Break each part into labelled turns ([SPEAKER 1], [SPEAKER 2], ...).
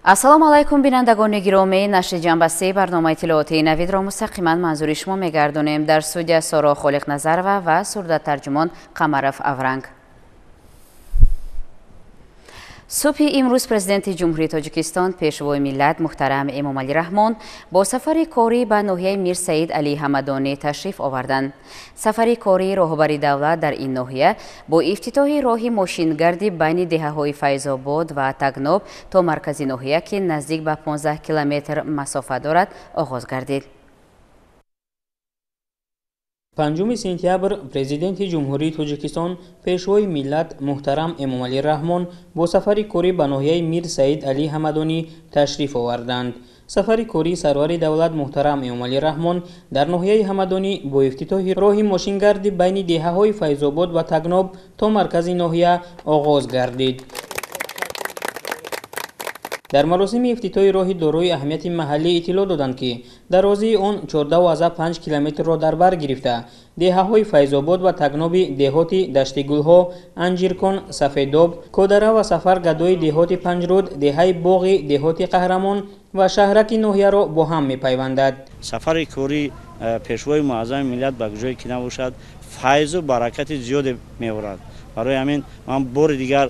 [SPEAKER 1] Ассалому алайкум, бинандагони гиромӣ. Нашри ҷанбасти барномаи иттилоотии Навидро мустақиман манзури шумо мегардонем. Дар студия Соро Холиқназарова ва сурдатарҷумон Қамаров Авранг. Субҳи имрӯз Президенти Ҷумҳурии Тоҷикистон, Пешвои миллат муҳтарам Эмомалӣ Раҳмон бо сафари корӣ ба ноҳияи Мир Саид Алӣ Ҳамадонӣ ташриф оварданд. Сафари кории роҳбари давлат дар ин ноҳия бо ифтитоҳи роҳи мошингарди байни деҳаҳои Файзобод ва Тагноб то маркази ноҳия, ки наздик ба 15 километр масофа дорад, оғоз гардид.
[SPEAKER 2] 5 сентябр Президенти Ҷумҳурии Тоҷикистон, Пешвои миллат муҳтарам Эмомалӣ Раҳмон бо сафари корӣ ба ноҳияи Мир Саид Алӣ Ҳамадонӣ ташриф оварданд. Сафари кории сарвари давлат муҳтарам Эмомалӣ Раҳмон дар ноҳияи Ҳамадонӣ бо ифтитоҳи роҳи мошингарди байни деҳаҳои Файзобод ва Тагноб то маркази ноҳия оғоз гардид. Дар маросими ифтитоҳи роҳи дорои аҳамияти маҳаллӣ иттилоъ доданд, ки дарозии он 14,5 километрро дар бар гирифта, деҳаҳои Файзобод ва Тагноби деҳоти Даштигулҳо, Анҷиркон, Сафедоб, Кодара ва Сафар гадои деҳоти Панҷруд, деҳаи Боғи деҳоти Қаҳрамон ва шаҳраки ноҳияро бо ҳам мепайвандад.
[SPEAKER 3] Сафари кории Пешвои муаззами миллат ба ҷое ки набошад, файзу баракати зиёде меорад. Барои ҳамин ман бори дигар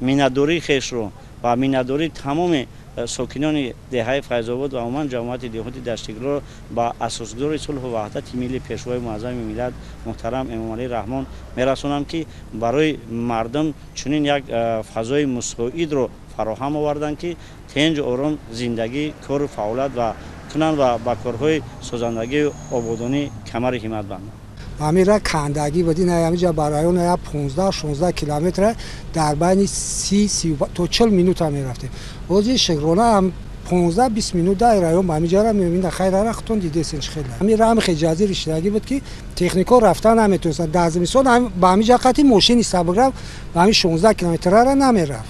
[SPEAKER 3] миннатдории хешро ва миннатдории тамоми сокинони деҳаи Файзобод ва умуман ҷамоати деҳоти Даштигулро ба асосгузори сулҳу ваҳдати миллӣ, Пешвои муаззами миллат муҳтарам Эмомалӣ Раҳмон мерасонам, ки барои мардум чунин як фазои мусоидро фароҳам оварданд, ки тинҷу ором зиндагӣ, кору фаъолият ва кунанд ва ба корҳои созандагию ободонӣ камари ҳиммат банданд.
[SPEAKER 4] Ҳамира кандагӣ буд, ин ҳамиҷа ба район 15-16 километр дар байни 30 то 40 минута мерафтем. Ҳозир шукрона ҳам 15-20 минут дар район ба ҳамиҷара меомем. Хайрара худтон дидесен чӣ хеле. Ҳамин раҳм хеҷазир иштирагӣ буд, ки технико рафта наметонистанд. Дар зимистон ба ҳамиҷа қати мошини сабукрафт ба ҳамин 16 километрара намерафт.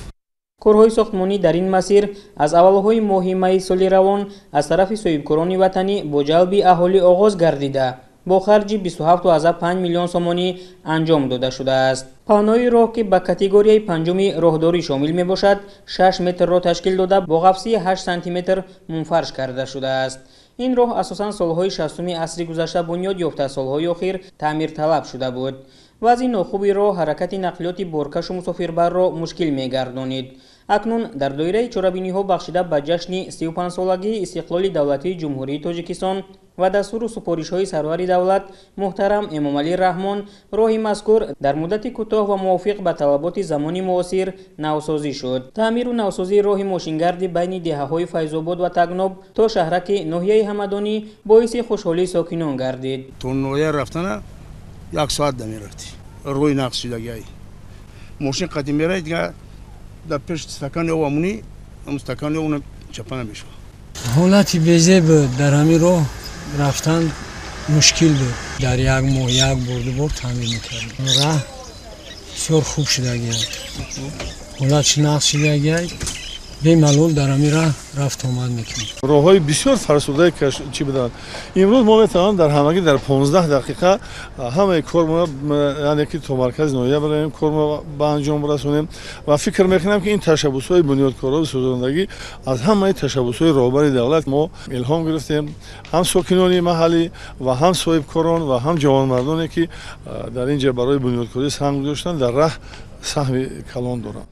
[SPEAKER 2] Корҳои сохтмонӣ дар ин масир аз аввалҳои моҳи майи соли равон аз тарафи соҳибкорони ватанӣ бо ҷалби аҳолӣ оғоз гардида, бо харҷи 27,5 миллион сомонӣ анҷом дода шудааст. Паҳнои роҳ, ки ба категорияи панҷуми роҳдорӣ шомил мебошад, 6 метрро ташкил дода, бо ғафсии 8 сантиметр мунфарш карда шудааст. Ин роҳ асосан солҳои 60-уми асри гузашта бунёд ёфта, солҳои охир таъмирталаб шуда буд. Вазъи нохуби роҳ ҳаракати нақлиёти боркашу мусофирбарро мушкил мегардонид. Акнун дар доираи чорабиниҳо бахшида ба ҷашни 35-солагии истиқлоли давлатии Ҷумҳурии Тоҷикистон ва дастуру супоришҳои сарвари давлат муҳтарам Эмомалӣ Раҳмон роҳи мазкур дар муддати кӯтоҳ ва мувофиқ ба талаботи замони муосир навсозӣ шуд. Таъмиру навсозии роҳи мошингарди байни деҳаҳои Файзобод ва Тагноб то шаҳраки ноҳияи Ҳамадонӣ боиси хушҳолии сокинон гардид.
[SPEAKER 5] То ноҳия рафтана як соат намерафтӣ. Рӯи нақс шудагиай. Мошин қадим меравад, дигар дар пеш стакани об амунӣ, ам стакани об чапа намешавад.
[SPEAKER 6] Ҳолати безеб буд, дар ҳамин роҳ рафтан мушкил буд. Дар як моҳ як бор, ду бор таъмир мекардем. Раҳ бисёр хуб шудагиай, ҳолатш нақс шудагиай, бемалол дар ҳамин раҳ рафту омад мекунем.
[SPEAKER 7] Роҳҳои бисёр фарсудаи чӣ буданд. Имрӯз мо метавонем дар ҳамагӣ дар 15 дақиқа ҳамаи кормонро, яъне ки то маркази ноҳия бароем, кормонро ба анҷом расонем ва фикр мекунам, ки ин ташаббусҳои бунёдкору созандагӣ аз ҳамаи ташаббусҳои роҳбари давлат мо илҳом гирифтем, ҳам сокинони маҳаллӣ ва ҳам соҳибкорон ва ҳам ҷавонмардоне, ки дар ин ҷо барои бунёдкорӣ саҳм гузоштанд, дар раҳ саҳми калон доранд.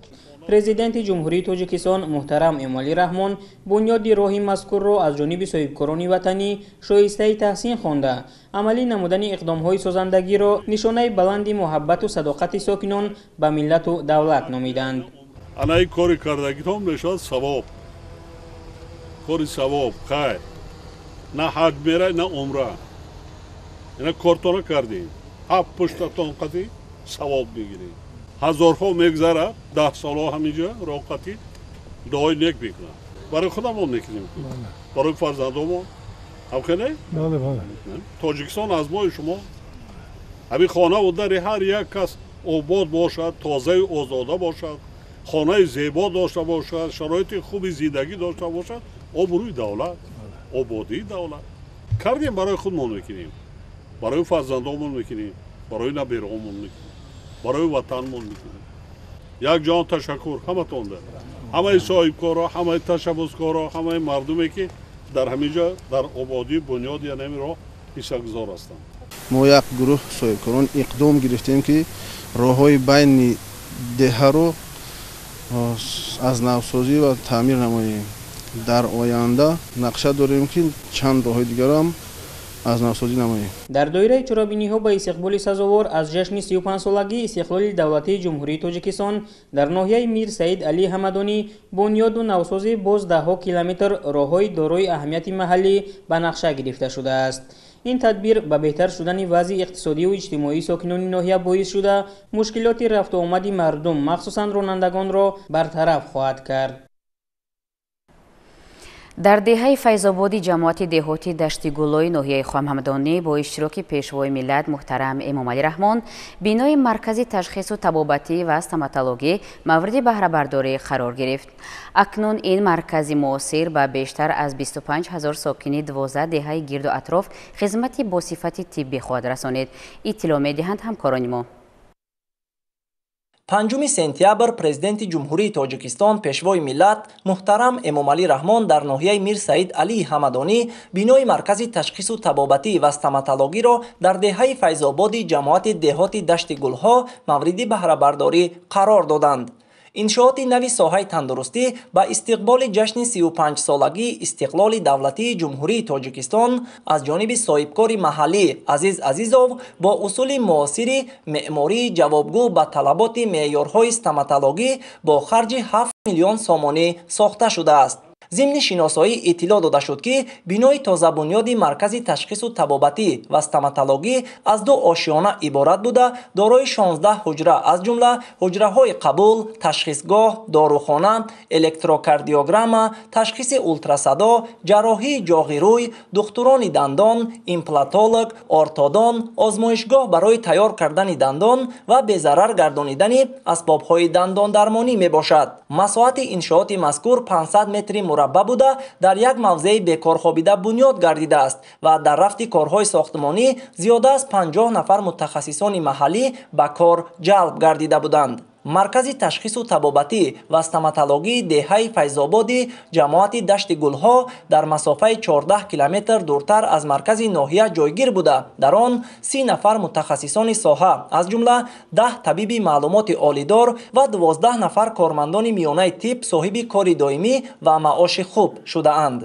[SPEAKER 2] Президенти Ҷумҳурии Тоҷикистон муҳтарам Эмомалӣ Раҳмон бунёди роҳи мазкурро аз ҷониби соҳибкорони ватанӣ шоистаи таҳсин хонда, амалӣ намудани иқдомҳои созандагиро нишонаи баланди муҳаббату садоқати сокинон ба миллату давлат номиданд.
[SPEAKER 8] Анаи кори кардагитон мешавад савоб, кори савоб, хайр, на ҳаҷ мерай, на умра, ина кортона кардем, ҳафт пуштатон қати савоб мегирем. Ҳазорҳо мегзарад, 10 солҳо ҳаминҷо роҳқатӣ дуои нек мекунанд. Барои худамон мекунем, барои фарзандомон. Ҳамхеле?
[SPEAKER 7] Бале, бале.
[SPEAKER 8] Тоҷикистон аз мои шумо. Ҳамин хонаву дари ҳар як кас обод бошад, тозаю озода бошад, хонаи зебо дошта бошад, шароити хуби зиндагӣ дошта бошад, обрӯи давлат, ободии давлат. Кардем, барои худмон мекунем, барои фарзандомон мекунем, барои набераҳомон мекунем, барои ватанмон мекунем. Як ҷон ташаккур ҳаматонда. Ҳамаи соҳибкорҳо, ҳамаи ташаббускорҳо, ҳамаи мардуме ки дар ҳамин ҷо дар ободии бунёди ҳамин роҳ ҳиссагузор ҳастанд.
[SPEAKER 9] Мо як гурӯҳ соҳибкорон иқдом гирифтем, ки роҳҳои байни деҳаро аз навсозӣ ва таъмир намоем. Дар оянда нақша дорем, ки чанд роҳҳои дигарам аз навсозӣ намоем.
[SPEAKER 2] Дар доираи чорабиниҳо ба истиқболи сазовор аз ҷашни 35-солагии истиқлоли давлатии Ҷумҳурии Тоҷикистон дар ноҳияи Мир Саид Алӣ Ҳамадонӣ бунёду навсозӣ боз даҳҳо километр роҳҳои дорои аҳамияти маҳаллӣ ба нақша гирифта шудааст. Ин тадбир ба беҳтар шудани вазъи иқтисодию иҷтимоии сокинони ноҳия боис шуда, мушкилоти рафтуомади мардум, махсусан ронандагонро бартараф хоҳад кард.
[SPEAKER 1] Дар деҳаи Файзободи ҷамоати деҳоти Даштигулои ноҳияи Хомҳамдонӣ бо иштироки Пешвои миллат муҳтарам Эмомалӣ Раҳмон бинои маркази ташхису табобатӣ ва стоматологӣ мавриди баҳрабардорӣ қарор гирифт. Акнун ин маркази муосир ба бештар аз 25 ҳазор сокини 12 деҳаи гирду атроф хизмати босифати тиббӣ хоҳад расонид. Иттилоъ медиҳанд ҳамкорони мо.
[SPEAKER 10] 5 сентябр Президенти Ҷумҳурии Тоҷикистон, Пешвои миллат муҳтарам Эмомалӣ Раҳмон дар ноҳияи Мир Саид Алии Ҳамадонӣ бинои маркази ташхису табобатӣ ва стоматологиро дар деҳаи Файзободи ҷамоати деҳоти Дашти Гулҳо мавриди баҳрабардорӣ қарор доданд. Иншооти нави соҳаи тандурустӣ ба истиқболи ҷашни 35-солагии истиқлоли давлатии Ҷумҳурии Тоҷикистон аз ҷониби соҳибкори маҳаллӣ Азиз Азизов бо усули муосири меъмории ҷавобгӯ ба талаботи меъёрҳои стоматологӣ бо харҷи 7 миллион сомонӣ сохта шудааст. Зимни шиносоӣ иттилоъ дода шуд, ки бинои тозабунёди маркази ташхису табобатӣ ва стоматологӣ аз ду ошёна иборат буда, дорои 16 ҳуҷра, аз ҷумла ҳуҷраҳои қабул, ташхисгоҳ, дорухона, электрокардиограмма, ташхиси ултрасадо, ҷарроҳии ҷоғи рӯй, духтурони дандон, имплантолог, ортодон, озмоишгоҳ барои тайёр кардани дандон ва безарар гардонидани асбобҳои дандондармонӣ мебошад. Масоҳати иншооти мазкур 500 метри мураббаъ буда, дар як мавзеи бекорхобида бунёд гардидааст ва дар рафти корҳои сохтмонӣ зиёда аз 50 нафар мутахассисони маҳаллӣ ба кор ҷалб гардида буданд. Маркази ташхису табобатӣ ва стоматологии деҳаи Файзободи ҷамоати Дашти Гулҳо дар масофаи 14 километр дуртар аз маркази ноҳия ҷойгир буда, дар он 30 нафар мутахассисони соҳа, аз ҷумла 10 табиби маълумоти олидор ва 12 нафар кормандони миёнаи тиб соҳиби кори доимӣ ва маоши хуб шудаанд.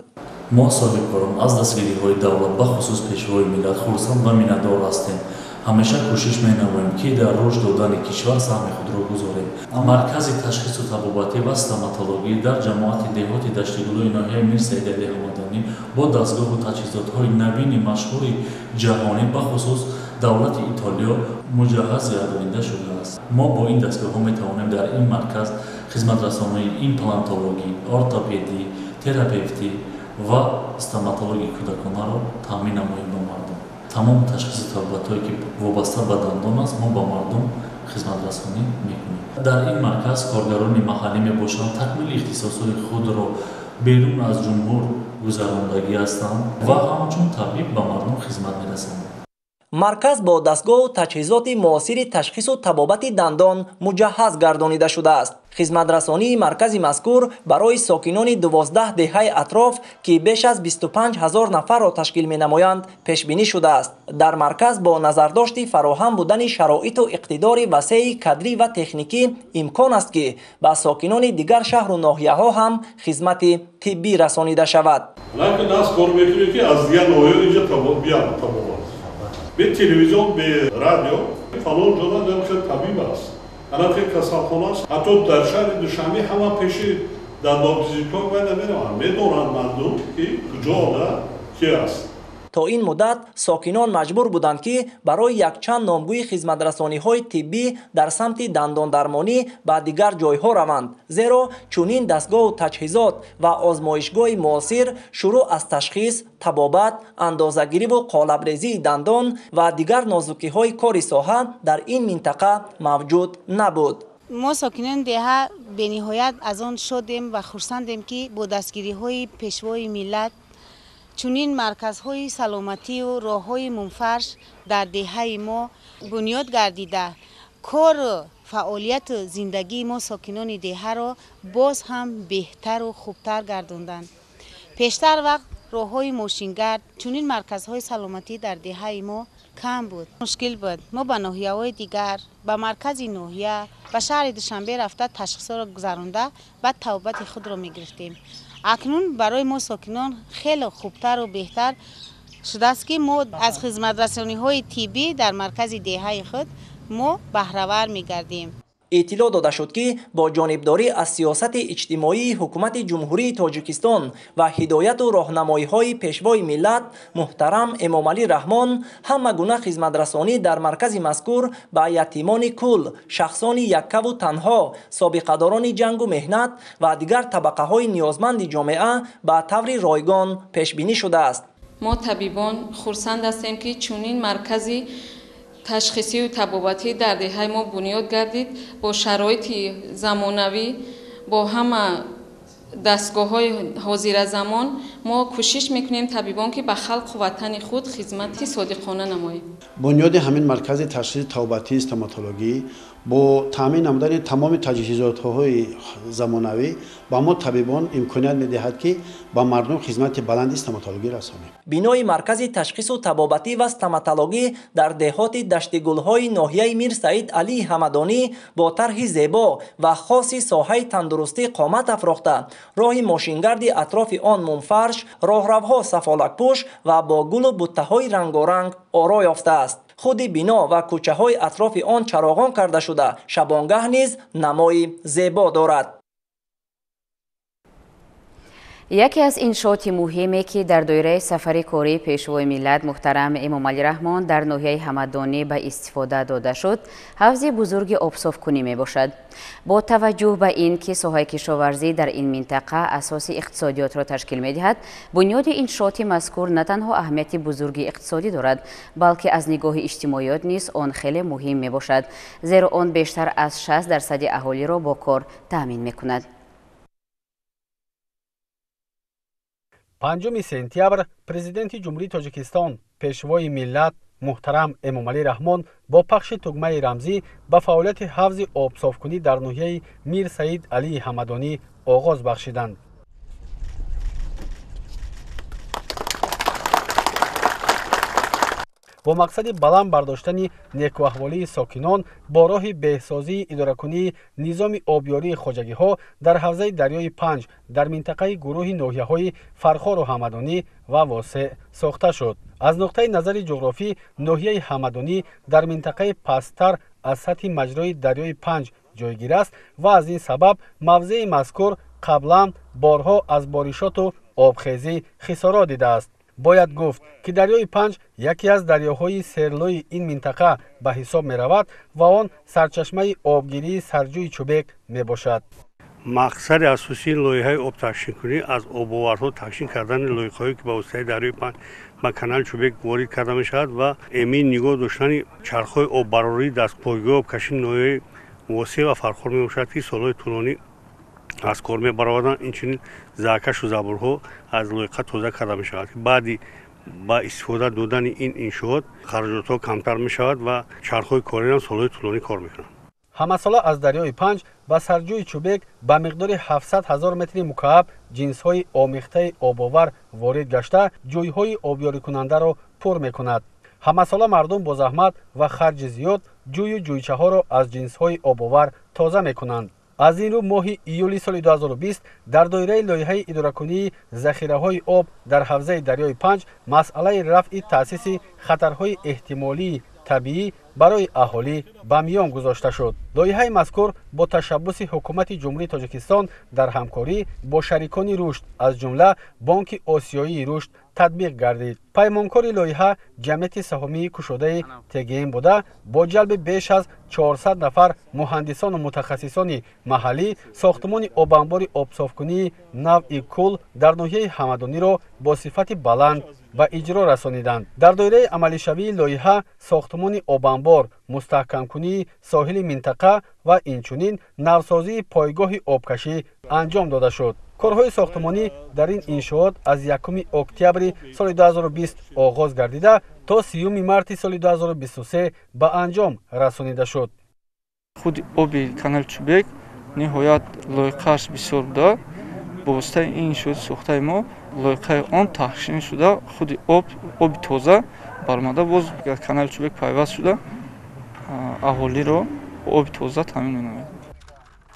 [SPEAKER 11] Мо соҳибкорон аз дастгириҳои давлат, бахусус Пешвои миллат, хурсанд ва миннатдор ҳастем. Ҳамеша кӯшиш менамоем, ки дар рушд додани кишвар саҳми худро гузорем. Маркази ташхису табобатӣ ва стоматологӣ дар ҷамоати деҳоти Даштигулои ноҳияи Мир Саид Алии Ҳамадонӣ бо дастгоҳу таҷҳизотҳои навини машҳури ҷаҳонӣ, бахусус давлати Итолиё, муҷаҳҳаз гардонида шудааст. Мо бо ин дастгоҳҳо метавонем дар ин марказ хизматрасонии имплантологӣ, ортопедӣ, терапевтӣ ва стоматологии кӯдаконаро таъмин намоем ба мардум. Тамом ташхиси табобатҳое ки вобаста ба дандон аст, мо ба мардум хизматрасонӣ мекунем. Дар ин марказ коргарони маҳаллӣ мебошанд, такмили ихтисосҳои худро берун аз ҷумҳур гузарондагӣ ҳастанд ва ҳамчун табиб ба мардум хизмат мерасонанд.
[SPEAKER 10] Марказ бо дастгоҳу таҷҳизоти муосири ташхису табобати дандон муҷаҳҳаз гардонида шудааст. Хизматрасонии маркази мазкур барои сокинони 12 деҳаи атроф, ки беш аз 25 ҳазор нафарро ташкил менамоянд, пешбинӣ шудааст. Дар марказ бо назардошти фароҳам будани шароиту иқтидори васеи кадрӣ ва техникӣ имкон аст, ки ба сокинони дигар шаҳру ноҳияҳо ҳам хизмати тиббӣ расонида шавад.
[SPEAKER 8] Бе телевизион, бе радио, фалон ҷода намхел табиб аст, анамхел касалхона аст. Ҳатто дар шаҳри Душанбе ҳама пеши дандонпизишкон вай намераванд, медонанд мардум, ки куҷода ки аст.
[SPEAKER 10] То ин муддат сокинон маҷбур буданд, ки барои якчанд номгӯи хизматрасониҳои тиббӣ дар самти дандондармонӣ ба дигар ҷойҳо раванд, зеро чунин дастгоҳу таҷҳизот ва озмоишгоҳи муосир шурӯъ аз ташхис, табобат, андозагириву қолабрезии дандон ва дигар нозукиҳои кори соҳа дар ин минтақа мавҷуд набуд.
[SPEAKER 12] Мо сокинони деҳа бениҳоят аз он шодем ва хурсандем, ки бо дастгириҳои Пешвои миллат чунин марказҳои саломатию роҳҳои мунфарш дар деҳаи мо бунёд гардида, кору Фаъолияту зиндагии мо сокинони деҳаро боз ҳам беҳтару хубтар гардонданд. Пештар вақт роҳҳои мошингард, чунин марказҳои саломатӣ дар деҳаи мо кам буд. Мушкил буд. Мо ба ноҳияҳои дигар, ба маркази ноҳия, ба шаҳри Душанбе рафта ташхисҳоро гузаронда, баъд табобати худро мегирифтем. Акнун барои мо сокинон хеле хубтару беҳтар шудааст, ки мо аз хизматрасониҳои тиббӣ дар маркази деҳаи худ мо баҳравар мегардем.
[SPEAKER 10] Иттилоъ дода шуд, ки бо ҷонибдорӣ аз сиёсати иҷтимоии ҳукумати Ҷумҳурии Тоҷикистон ва ҳидояту роҳнамоиҳои Пешвои миллат муҳтарам Эмомалӣ Раҳмон ҳама гуна хизматрасонӣ дар маркази мазкур ба ятимони кул, шахсони яккаву танҳо, собиқадорони ҷангу меҳнат ва дигар табақаҳои ниёзманди ҷомеа ба таври ройгон пешбинӣ шудааст.
[SPEAKER 13] Мо табибон хурсанд ҳастем, ки чунин маркази ташхисию табобатӣ дар деҳаи мо бунёд гардид бо шароити замонавӣ, бо ҳама дастгоҳҳои ҳозиразамон. Мо кӯшиш мекунем табибон, ки ба халқу ватани худ хизмати содиқона намоем.
[SPEAKER 14] Бунёди ҳамин маркази ташхиси табобатии стоматологӣ бо таъмин намудани тамоми таҷҳизотҳои замонавӣ ба мо табибон имконият медиҳад, ки ба мардум хизмати баланди стоматологӣ расонем.
[SPEAKER 10] Бинои маркази ташхису табобатӣ ва стоматологӣ дар деҳоти Даштигулҳои ноҳияи Мир Саид Алии Ҳамадонӣ бо тарҳи зебо ва хоси соҳаи тандурустӣ қомат афрохта, роҳи мошингарди атрофи он мумфарш, роҳравҳо сафолакпӯш ва бо гулу буттаҳои рангоранг оро ёфтааст. Худи бино ва кӯчаҳои атрофи он чароғон карда шуда, шабонгаҳ низ намои зебо дорад.
[SPEAKER 1] Яке аз иншооти муҳиме, ки дар доираи сафари кории Пешвои миллат муҳтарам Эмомалӣ Раҳмон дар ноҳияи Ҳамадонӣ ба истифода дода шуд, ҳавзи бузурги обсофкунӣ мебошад. Бо таваҷҷӯҳ ба ин ки соҳаи кишоварзӣ дар ин минтақа асоси иқтисодиётро ташкил медиҳад, бунёди иншооти мазкур на танҳо аҳамияти бузурги иқтисодӣ дорад, балки аз нигоҳи иҷтимоиёт низ он хеле муҳим мебошад, зеро он бештар аз 60% аҳолиро бо кор таъмин мекунад.
[SPEAKER 15] 5 сентябр Президенти Ҷумҳурии Тоҷикистон, Пешвои миллат муҳтарам Эмомалӣ Раҳмон бо пахши тугмаи рамзӣ ба фаъолияти ҳавзи обсофкунӣ дар ноҳияи Мир Саид Алии Ҳамадонӣ оғоз бахшиданд. Бо мақсади баланд бардоштани некуаҳволии сокинон бо роҳи беҳсозии идоракунии низоми обёрии хоҷагиҳо дар ҳавзаи дарёи Панҷ дар минтақаи гурӯҳи ноҳияҳои Фархору Ҳамадонӣ ва Восеъ сохта шуд. Аз нуқтаи назари ҷуғрофӣ ноҳияи Ҳамадонӣ дар минтақаи пасттар аз сатҳи маҷрои дарёи Панҷ ҷойгир аст ва аз ин сабаб мавзеи мазкур қаблан борҳо аз боришоту обхезӣ хисорот дидааст. Бояд гуфт, ки дарёи Панҷ яке аз дарёҳои серлӯи ин минтақа ба ҳисоб меравад ва он сарчашмаи обгирии сарҷӯи Чӯбек мебошад.
[SPEAKER 16] Мақсади асосии лоиҳаи обтақсимкунӣ аз обоварҳо тақсим кардани лоиқаҳое, ки ба воситаи дарёи Панҷ ба канали Чӯбек ворид карда мешавад, ва эмин нигоҳ доштани чархҳои оббарорӣ дар пойгоҳи обкашии ноҳияи Восеъ ва Фархор мебошад, ки солҳои тӯлонӣ аз кор мебароварданд. Инчунин заҳкашу забурҳо аз лоиқа тоза карда мешавад. Баъди ба истифода додани ин иншоот хароҷотҳо камтар мешавад ва чархҳои кориам солҳои тӯлонӣ кор мекунанд.
[SPEAKER 15] Ҳамасола аз дарёи Панҷ ба сарҷӯи Чӯбек ба миқдори 700 ҳазор метри мукааб ҷинсҳои омехтаи обовар ворид гашта, ҷӯйҳои обёрикунандаро пур мекунад. Ҳамасола мардум бо заҳмат ва харҷи зиёд ҷӯю ҷӯйчаҳоро аз ҷинсҳои обовар тоза мекунанд. Аз ин рӯ моҳи июли соли 2020 дар доираи лоиҳаи идоракунии захираҳои об дар ҳавзаи дарёи Панҷ масъалаи рафъи таъсиси хатарҳои эҳтимолии табиӣ барои аҳолӣ ба миён гузошта шуд. Лоиҳаи мазкур бо ташаббуси Ҳукумати Ҷумҳурии Тоҷикистон дар ҳамкорӣ бо шарикони рушд, аз ҷумла Бонки Осиёии рушд, татбиқ гардид. Паймонкори лоиҳа ҷамъияти саҳомии кушодаи ТГМ буда, бо ҷалби беш аз 400 нафар муҳандисону мутахассисони маҳаллӣ сохтмони обанбори обсофкунии навъи кул дар ноҳияи Ҳамадониро бо сифати баланд ба иҷро расониданд. Дар доираи амалишавии лоиҳа сохтмони обанбор, мустаҳкамкунии соҳили минтақа ва инчунин навсозии пойгоҳи обкашӣ анҷом дода шуд. Корҳои сохтмонӣ дар ин иншоот аз 1 октябри соли 2020 оғоз гардида, то 30 марти соли 2023 ба анҷом расонида шуд.
[SPEAKER 17] Худи оби канали Чӯбек ниҳоят лоиқааш бисёр буда, бо воситаи ин иншооти сохтаи мо лоиқаи он таҳшин шуда, худи оби тоза баромада боз канали Чӯбек пайваст шуда, аҳолиро оби тоза таъмин менамояд.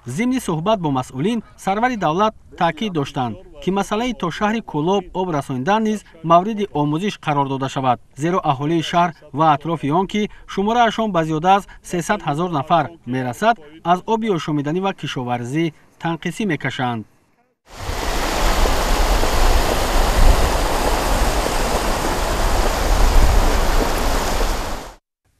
[SPEAKER 15] Зимни суҳбат бо масъулин сарвари давлат таъкид доштанд, ки масъалаи то шаҳри Кӯлоб об расонидан низ мавриди омӯзиш қарор дода шавад, зеро аҳолии шаҳр ва атрофи он, ки шумораашон ба зиёда аз 300 ҳазор нафар мерасад, аз оби ошомиданӣ ва кишоварзӣ танқисӣ мекашанд.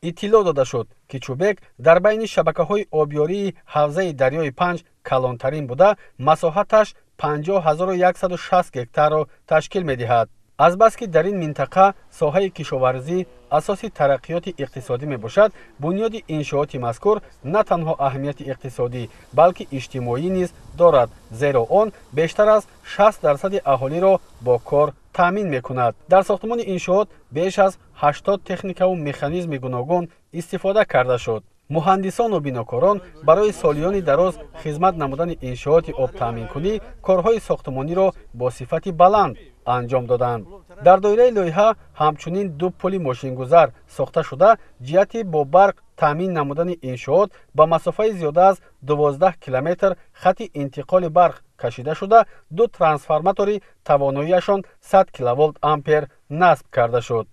[SPEAKER 15] Иттилоъ дода шуд, ки Чӯбек дар байни шабакаҳои обёрии ҳавзаи дарёи Панҷ калонтарин буда, масоҳаташ 50160 гектарро ташкил медиҳад. Азбаски дар ин минтақа соҳаи кишоварзӣ асоси тараққиёти иқтисодӣ мебошад, бунёди иншооти мазкур на танҳо аҳамияти иқтисодӣ, балки иҷтимоӣ низ дорад, зеро он бештар аз 60% аҳолиро бо кор таъмин мекунад. Дар сохтмони иншоот беш аз 80 техникаву механизми гуногун истифода карда шуд. Муҳандисону бинокорон барои солиёни дароз хизмат намудани иншооти обтаъминкунӣ корҳои сохтмониро бо сифати баланд анҷом доданд. Дар доираи лоиҳа ҳамчунин ду пули мошингузар сохта шуда, ҷиҳати бо барқ таъмин намудани иншоот ба масофаи зиёда аз 12 километр хати интиқоли барқ кашида шуда, ду трансформатори тавоноияшон 100 киловолт ампер насб карда шуд.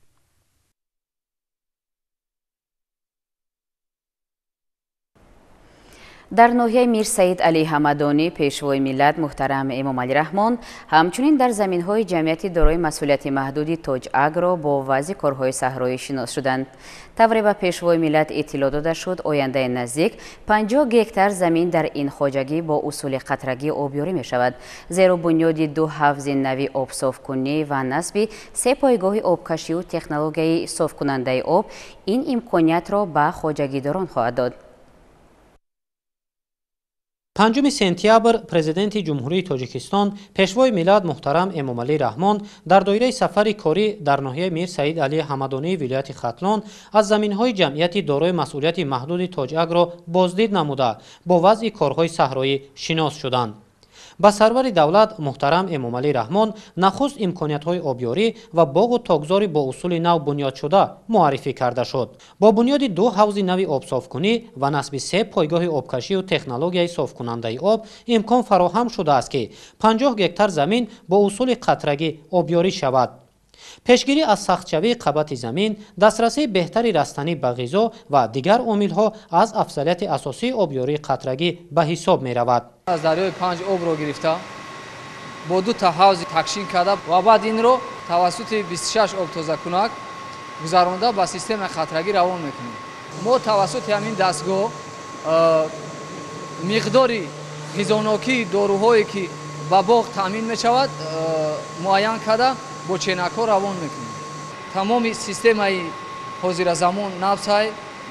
[SPEAKER 1] Дар ноҳияи Мирсаид Алӣ Ҳамадонӣ пешвои миллат муҳтарам Эмомалӣ Раҳмон ҳамчунин дар заминҳои ҷамъияти дорои масъулияти маҳдуди Тоҷ Агро бо вазъи корҳои саҳроӣ шинос шуданд. Тавре ба пешвои миллат иттилоъ дода шуд, ояндаи наздик 50 гектар замин дар ин хоҷагӣ бо усули қатрагӣ обёрӣ мешавад, зеро бунёди ду ҳавзи нави обсофкунӣ ва насби се пойгоҳи обкашию технологияи софкунандаи об ин имкониятро ба хоҷагидорон хоҳад дод.
[SPEAKER 18] 5 сентябр президенти Ҷумҳурии Тоҷикистон пешвои миллат муҳтарам Эмомалӣ Раҳмон дар доираи сафари корӣ дар ноҳияи Мир Саид Алӣ Ҳамадонии вилояти Хатлон аз заминҳои ҷамъияти дорои масъулияти маҳдуди Тоҷ Агро боздид намуда, бо вазъи корҳои саҳроӣ шинос шуданд. Ба сарвари давлат муҳтарам Эмомалӣ Раҳмон нахуст имкониятҳои обёрӣ ва боғу токзори бо усули нав бунёдшуда муаррифӣ карда шуд. Бо бунёди ду ҳавзи нави обсофкунӣ ва насби се пойгоҳи обкашию технологияи софкунандаи об имкон фароҳам шудааст, ки 50 гектар замин бо усули қатрагӣ обёрӣ шавад. Пешгирӣ аз сахтшавии қабати замин, дастрасии беҳтари растанӣ ба ғизо ва дигар омилҳо аз афзалияти асосии обёрии қатрагӣ ба ҳисоб меравад.
[SPEAKER 19] Аз дарёи Панҷ обро гирифта, бо ду та ҳавзи такшин карда ва баъд инро тавассути 26 обтозакунак гузаронда ба системаи қатрагӣ равон мекунем. Мо тавассути ҳамин дастгоҳ миқдори ғизонокии доруҳое ки ба боғ таъмин мешавад муайян карда бо ченакҳо равон мекунем. Тамоми системаи ҳозиразамон навсай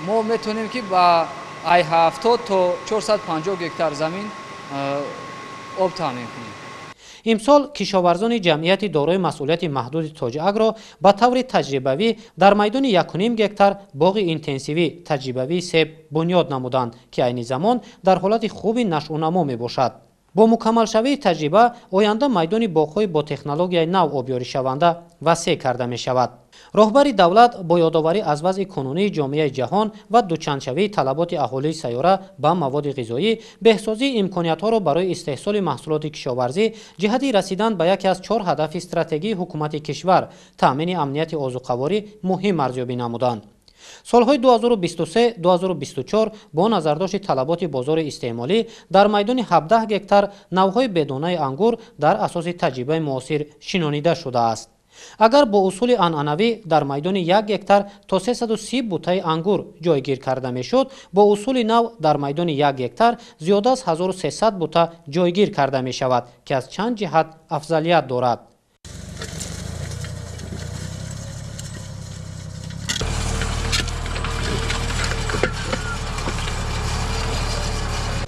[SPEAKER 19] мо метавонем ки ба 70 то 450 гектар замин об таъмин кунем.
[SPEAKER 18] Имсол кишоварзони ҷамъияти дорои масъулияти маҳдуди Тоҷ Агро ба таври таҷрибавӣ дар майдони 1,5 гектар боғи интенсивӣ таҷрибавии себ бунёд намуданд, ки айни замон дар ҳолати хуби нашъунамо мебошад. Бо мукаммалшавии таҷриба оянда майдони боғҳои бо технологияи нав обёришаванда васеъ карда мешавад. Роҳбари давлат бо ёдоварӣ аз вазъи кунунии ҷомеаи ҷаҳон ва дучандшавии талаботи аҳолии сайёра ба маводи ғизоӣ, беҳсозии имкониятҳоро барои истеҳсоли маҳсулоти кишоварзӣ ҷиҳати расидан ба яке аз 4 ҳадафи стратегии ҳукумати кишвар таъмини амнияти озуқаворӣ муҳим арзёбӣ намуданд. Солҳои 2023-2024 бо назардошти талаботи бозори истеъмолӣ дар майдони 17 гектар навъҳои бедонаи ангур дар асоси таҷрибаи муосир шинонида шудааст. Агар бо усули анъанавӣ дар майдони 1 гектар то 330 бутаи ангур ҷойгир карда мешуд, бо усули нав дар майдони 1 гектар зиёда аз 1300 бута ҷойгир карда мешавад, ки аз чанд ҷиҳат афзалият дорад.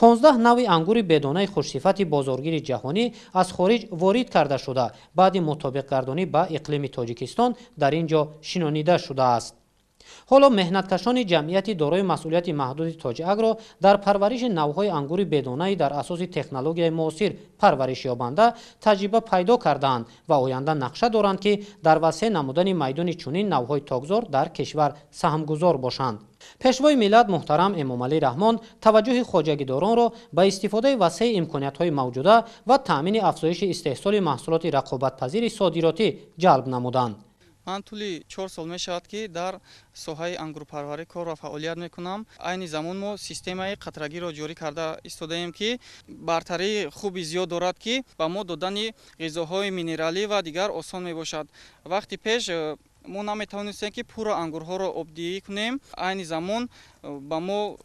[SPEAKER 18] 15 навъи ангури бедонаи хушсифати бозоргири ҷаҳонӣ аз хориҷ ворид карда шуда, баъди мутобиқгардонӣ ба иқлими Тоҷикистон дар ин ҷо шинонида шудааст. Ҳоло меҳнаткашони ҷамъияти дорои масъулияти маҳдуди Тоҷиагро дар парвариши навъҳои ангури бедонаи дар асоси технологияи муосир парваришёбанда таҷриба пайдо кардаанд ва оянда нақша доранд, ки дар васеъ намудани майдони чунин навъҳои токзор дар кишвар саҳмгузор бошанд. Пешвои миллат муҳтарам Эмомалӣ Раҳмон таваҷҷӯҳи хоҷагидоронро ба истифодаи васеи имкониятҳои мавҷуда ва таъмини афзоиши истеҳсоли маҳсулоти рақобатпазири содиротӣ ҷалб намуданд.
[SPEAKER 17] Ман тӯли 4 сол мешавад, ки дар соҳаи ангурпарварӣ кор ва фаъолият мекунам. Айни замон мо системаи қатрагиро ҷорӣ карда истодаем, ки бартарии хуби зиёд дорад, ки ба мо додани ғизоҳои минералӣ ва дигар осон мебошад. Вақти пеш мо наметавонистем, ки пурра ангурҳоро обдиҳӣ кунем. Айни замон ба мо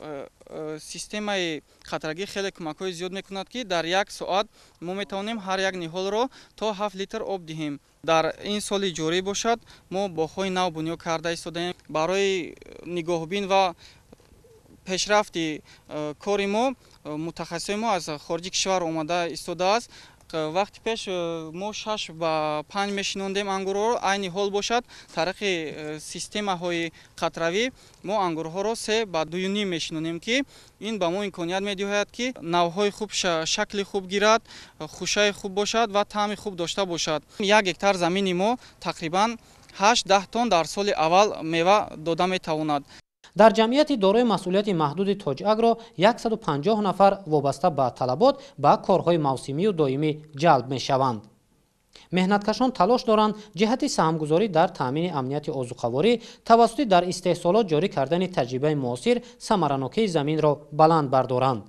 [SPEAKER 17] системаи қатрагӣ хеле кӯмакҳои зиёд мекунад, ки дар як соат мо метавонем ҳар як ниҳолро то 7 литр об диҳем. Дар ин соли ҷорӣ бошад, мо боғҳои нав бунёд карда истодаем. Барои нигоҳбин ва пешрафти кори мо мутахассисони мо аз хориҷи кишвар омада истодааст. Вақти пеш мо 6 ба 5 мешинондем ангурҳоро, айни ҳол бошад тариқи системаҳои қатравӣ мо ангурҳоро 3 ба 2.5 мешинонем, ки ин ба мо имконият медиҳад, ки навъҳои хуб шакли хуб гирад, хушаи хуб бошад ва таъми хуб дошта бошад. 1 гектар замини мо тақрибан 8-10 тонн дар соли аввал мева дода метавонад.
[SPEAKER 18] Дар ҷамъияти дорои масъулияти маҳдуди Тоҷиагро 150 нафар вобаста ба талабот ба корҳои мавсимию доимӣ ҷалб мешаванд. Меҳнаткашон талош доранд ҷиҳати саҳмгузорӣ дар таъмини амнияти озуқаворӣ тавассути дар истеҳсолот ҷорӣ кардани таҷрибаи муосир самаранокии заминро баланд бардоранд.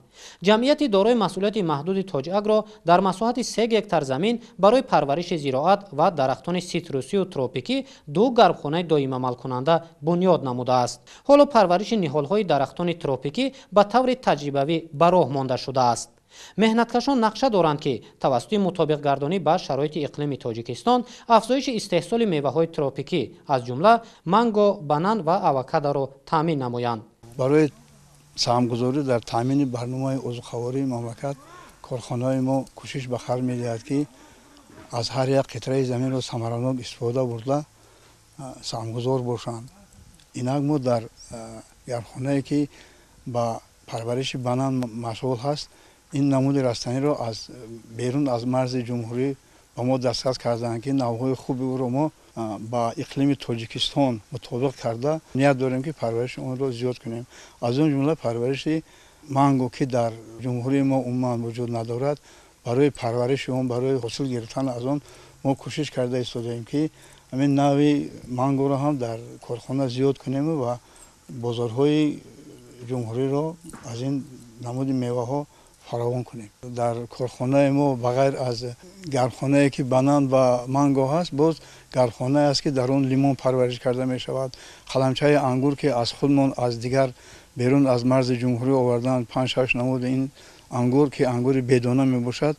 [SPEAKER 18] Ҷамъияти дорои масъулияти маҳдуди Тоҷиагро дар масоҳати 3 гектар замин барои парвариши зироат ва дарахтони ситрусию тропикӣ 2 гармхонаи доимамалкунанда бунёд намудааст. Ҳоло парвариши ниҳолҳои дарахтони тропикӣ ба таври таҷрибавӣ ба роҳ монда шудааст. Меҳнаткашон нақша доранд, ки тавассути мутобиқгардонӣ ба шароити иқлими Тоҷикистон афзоиши истеҳсоли меваҳои тропикӣ аз ҷумла манго, банан ва авокадоро таъмин намоянд.
[SPEAKER 20] Барои саҳмгузорӣ дар таъмини барномаи озуқавории мамлакат корхонаҳои мо кӯшиш ба хар медиҳад, ки аз ҳар як қитраи заминро самаранок истифода бурда саҳмгузор бошанд. Инак мо дар гармхонае, ки ба парвариши банан машғул ҳаст, ин намуди растаниро аз берун аз марзи ҷумҳурӣ ба мо дастрас карданд, ки навъҳои хуби ӯро мо ба иқлими Тоҷикистон мутобиқ карда ният дорем, ки парвариши онро зиёд кунем. Аз он ҷумла парвариши манго, ки дар ҷумҳурии мо умуман вуҷуд надорад, барои парвариши он, барои ҳосил гирифтан аз он мо кӯшиш карда истодаем, ки ҳамин навъи мангоро ҳам дар корхона зиёд кунем ва бозорҳои ҷумҳуриро аз ин намуди меваҳо фаровон кунем. Дар корхонаи мо ба ғайр аз гармхонае, ки банан ва манго ҳаст, боз гармхонае аст, ки дар он лимон парвариш карда мешавад. Қаламчаи ангур, ки аз худмон аз дигар берун аз марзи ҷумҳурӣ овардан 5-6 намуди ин ангур, ки ангури бедона мебошад,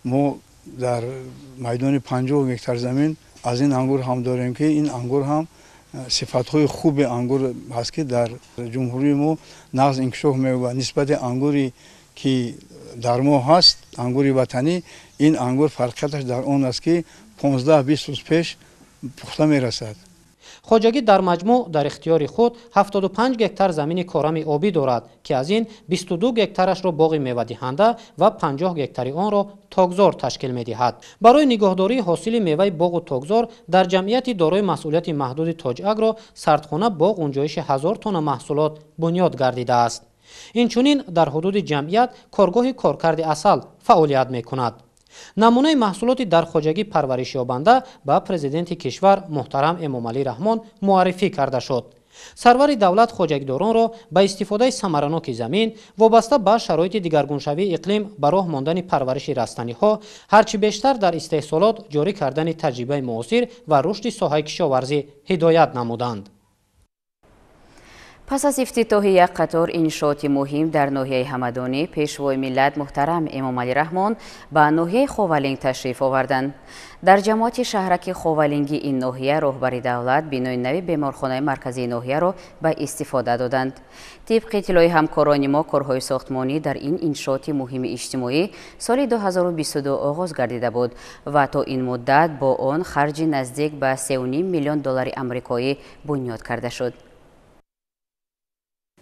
[SPEAKER 20] мо дар майдони 50 гектар замин аз ин ангур ҳам дорем, ки ин ангур ҳам сифатҳои хуби ангур ҳаст, ки дар ҷумҳурии мо нағз инкишоф меёбад. Нисбати ангури ки дар мо ҳаст, ангури ватанӣ, ин ангур фарқияташ дар он аст, ки 15-20 рӯз пеш пухта мерасад.
[SPEAKER 18] Хоҷагӣ дар маҷмӯъ дар ихтиёри худ 75 гектар замини корами обӣ дорад, ки аз ин 22 гектарашро боғи мевадиҳанда ва 50 гектари онро токзор ташкил медиҳад. Барои нигоҳдории ҳосили меваи боғу токзор дар ҷамъияти дорои масъулияти маҳдуди Тоҷиагро сардхона бо ғунҷоиши 1000 тонна маҳсулот бунёд гардидааст. Инчунин дар ҳудуди ҷамъият коргоҳи коркарди асал фаъолият мекунад. Намунаи маҳсулоти дар хоҷагӣ парваришёбанда ба президенти кишвар муҳтарам Эмомалӣ Раҳмон муаррифӣ карда шуд. Сарвари давлат хоҷагидоронро ба истифодаи самараноки замин вобаста ба шароити дигаргуншавии иқлим ба роҳ мондани парвариши растаниҳо, ҳарчи бештар дар истеҳсолот ҷорӣ кардани таҷрибаи муосир ва рушди соҳаи кишоварзӣ ҳидоят намуданд.
[SPEAKER 1] Пас аз ифтитоҳи як қатор иншооти муҳим дар ноҳияи Ҳамадонӣ, пешвои миллат муҳтарам Эмомалӣ Раҳмон ба ноҳияи Ховалинг ташриф оварданд. Дар ҷамоати шаҳраки Ховалинги ин ноҳия роҳбари давлат бинои нави беморхонаи марказии ноҳияро ба истифода доданд. Тибқи иттилои ҳамкорони мо, корҳои сохтмонӣ дар ин иншооти муҳими иҷтимоӣ соли 2022 оғоз гардида буд ва то ин муддат бо он харҷи наздик ба 3,5 миллион доллари амрикоӣ бунёд карда шуд.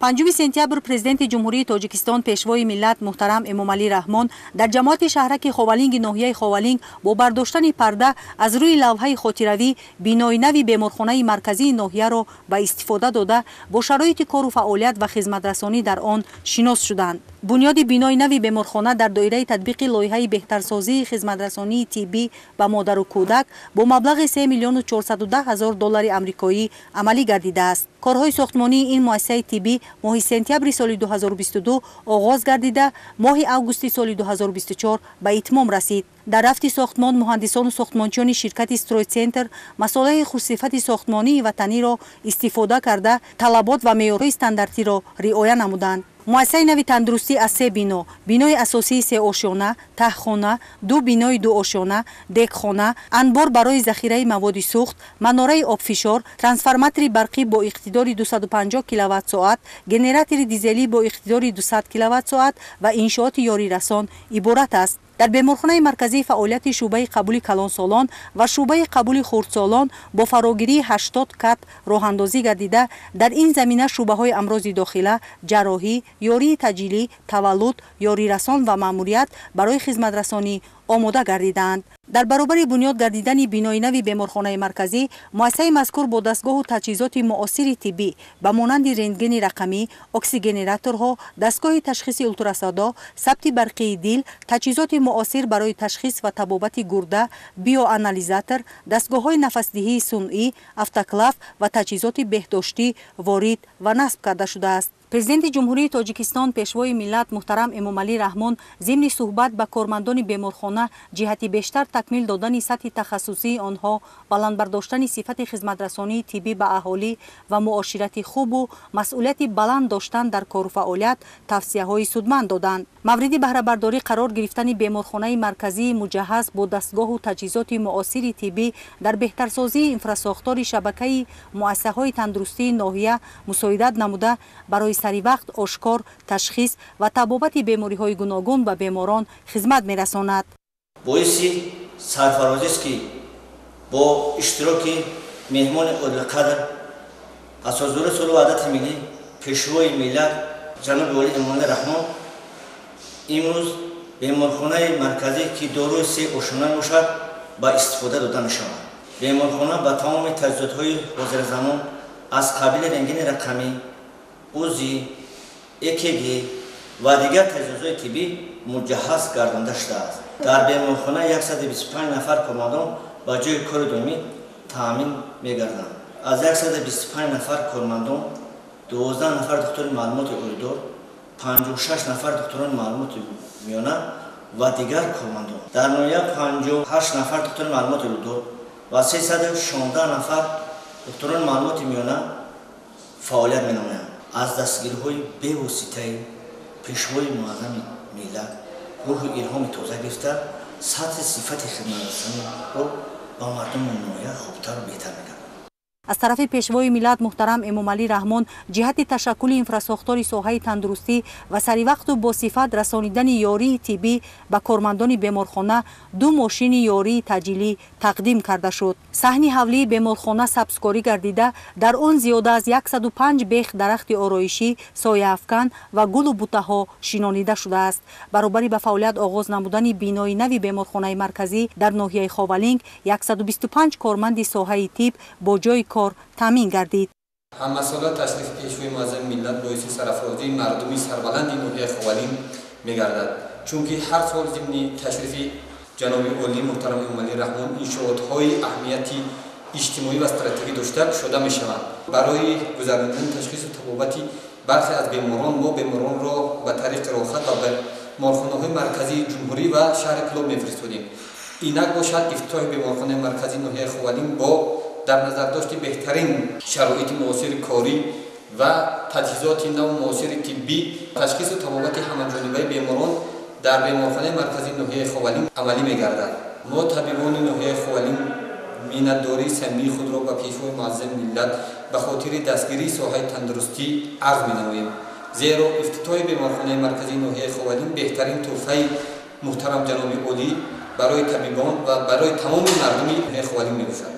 [SPEAKER 21] 5 сентябр Президенти Ҷумҳурии Тоҷикистон, Пешвои миллат муҳтарам Эмомалӣ Раҳмон дар ҷамоати шаҳраки Ховалинги ноҳияи Ховалинг бо бардоштани парда аз рӯи лавҳаи хотиравӣ бинои нави беморхонаи марказии ноҳияро ба истифода дода, бо шароити кору фаъолият ва хизматрасонӣ дар он шинос шуданд. Бунёди бинои нави беморхона дар доираи татбиқи лоиҳаи беҳтарсозии хизматрасонии тиббӣ ба модару кӯдак бо маблағи 3 410 000 доллари амрикоӣ амалӣ гардидааст. Корҳои сохтмонии ин муассисаи тиббӣ моҳи сентябри соли 2022 оғоз гардида, моҳи августи соли 2024 ба итмом расид. Дар рафти сохтмон муҳандисону сохтмончиёни ширкати «Стройцентр» масолеҳи хушсифати сохтмонии ватаниро истифода карда, талабот ва меъёрҳои стандартиро риоя намуданд. Муассисаи нави тандурустӣ аз се бино: бинои асосии сеошёна, таҳхона, ду бинои дуошёна, дегхона, анбор барои захираи маводи сӯхт, манораи обфишор, трансформатори барқӣ бо иқтидори 250 киловатт-соат, генератори дизелӣ бо иқтидори 200 киловатт-соат ва иншооти ёрирасон иборат аст. Дар беморхонаи марказӣ фаъолияти шӯъбаи қабули калонсолон ва шӯъбаи қабули хурдсолон бо фарогирии 80 кат роҳандозӣ гардида, дар ин замина шӯъбаҳои амрози дохила, ҷарроҳӣ, ёрии таъҷилӣ, таваллуд, ёрирасон ва маъмурият барои хизматрасонӣ омода гардидаанд. Дар баробари бунёд гардидани бинои нави беморхонаи марказӣ, муассисаи мазкур бо дастгоҳу таҷҳизоти муосири тиббӣ ба монанди рентгени рақамӣ, оксигенераторҳо, дастгоҳи ташхиси ултрасадо, сабти барқии дил, таҷҳизоти муосир барои ташхис ва табобати гурда, биоанализатор, дастгоҳҳои нафасдиҳии сунъӣ, автоклав ва таҷҳизоти беҳдоштӣ ворид ва насб карда шудааст. Президенти Ҷумҳурии Тоҷикистон, Пешвои миллат муҳтарам Эмомалӣ Раҳмон зимни суҳбат ба кормандони беморхона ҷиҳати бештар такмил додани сатҳи тахассусии онҳо, баланд бардоштани сифати хизматрасонии тиббӣ ба аҳолӣ ва муоширати хубу масъулияти баланд доштан дар кору фаъолият тавсияҳои судманд доданд. Мавриди баҳрабардорӣ қарор гирифтани беморхонаи марказии муҷаҳҳаз бо дастгоҳу таҷҳизоти муосири тиббӣ дар беҳтарсозии инфрасохтори шабакаи муассисаҳои тандурустии ноҳия мусоидат намуда, барои саривақт ошкор, ташхис ва табобати бемориҳои гуногун ба беморон хизмат мерасонад.
[SPEAKER 22] Боиси сарфарозист, ки бо иштироки меҳмони олиқадр, асосгузори сулҳу ваҳдати миллӣ, Пешвои миллат ҷаноби олӣ Эмомалӣ Раҳмон имрӯз беморхонаи марказӣ, ки дорои се ошёна мебошад, ба истифода дода мешавад. Беморхона ба тамоми таҷҳизотҳои ҳозиразамон аз қабили рентгени рақамӣ, УЗИ, ЭКГ ва дигар таҷҳизотҳои тиббӣ муҷаҳҳаз гардонда шудааст. Дар беморхона 125 нафар кормандон ба ҷои кори доимӣ таъмин мегарданд. Аз 125 нафар кормандон 12 нафар духтури маълумоти олидор, 56 нафар духтурони маълумоти миёна ва дигар кормандон. Дар ноҳия 58 нафар духтури маълумоти олидор ва 316 нафар духтурони маълумоти миёна фаъолият менамоянд. Аз дастгириҳои бевоситаи Пешвои муаззами миллат рӯҳу илҳоми тоза гирифта, сатҳи сифати хидматрасониро ба мардуми ноҳия хубтару беҳтар мегардонад.
[SPEAKER 21] Аз тарафи Пешвои миллат муҳтарам Эмомалӣ Раҳмон ҷиҳати ташаккули инфрасохтори соҳаи тандурустӣ ва саривақту босифат расонидани ёрии тиббӣ ба кормандони беморхона ду мошини ёрии таъҷилӣ тақдим карда шуд. Саҳни ҳавлии беморхона сабзкорӣ гардида, дар он зиёда аз 105 бех дарахти ороишӣ, сояафкан ва гулу бутаҳо шинонида шудааст. Баробари ба фаъолият оғоз намудани бинои нави беморхонаи марказӣ дар ноҳияи Ховалинг 125 корманди соҳаи тиб бо ҷои кор таъмин гардид.
[SPEAKER 23] Ҳамасола ташрифи Пешвои муаззами миллат боиси сарафрозии мардуми сарбаланди ноҳияи Ховалинг мегардад, чунки ҳар сол зимни ташрифи ҷаноби олии муҳтарам Эмомалӣ Раҳмон иншоотҳои аҳамияти иҷтимоӣ ва стратегӣ дошта кушода мешаванд. Барои гузаронидани ташхису табобати бархе аз беморон мо беморонро ба тариқи роҳхат ба беморхонаҳои марказии ҷумҳурӣ ва шаҳри Кӯлоб мефиристодем. Инак бошад, ифтитоҳи беморхонаи марказии ноҳияи Ховалинг бо дар назардошти беҳтарин шароити муосири корӣ ва таҷҳизоти наву муосири тиббӣ, ташхису табобати ҳамаҷонибаи беморон дар беморхонаи марказии ноҳияи Ховалинг амалӣ мегардад. Мо табибони ноҳияи Ховалинг миннатдории самимии худро ба Пешвои муаззами миллат ба хотири дастгирии соҳаи тандурустӣ арз менамоем, зеро ифтитоҳи беморхонаи марказии ноҳияи Ховалинг беҳтарин тӯҳфаи муҳтарам ҷаноби олӣ барои табибон ва барои тамоми мардуми ноҳияи Ховалинг мебошад.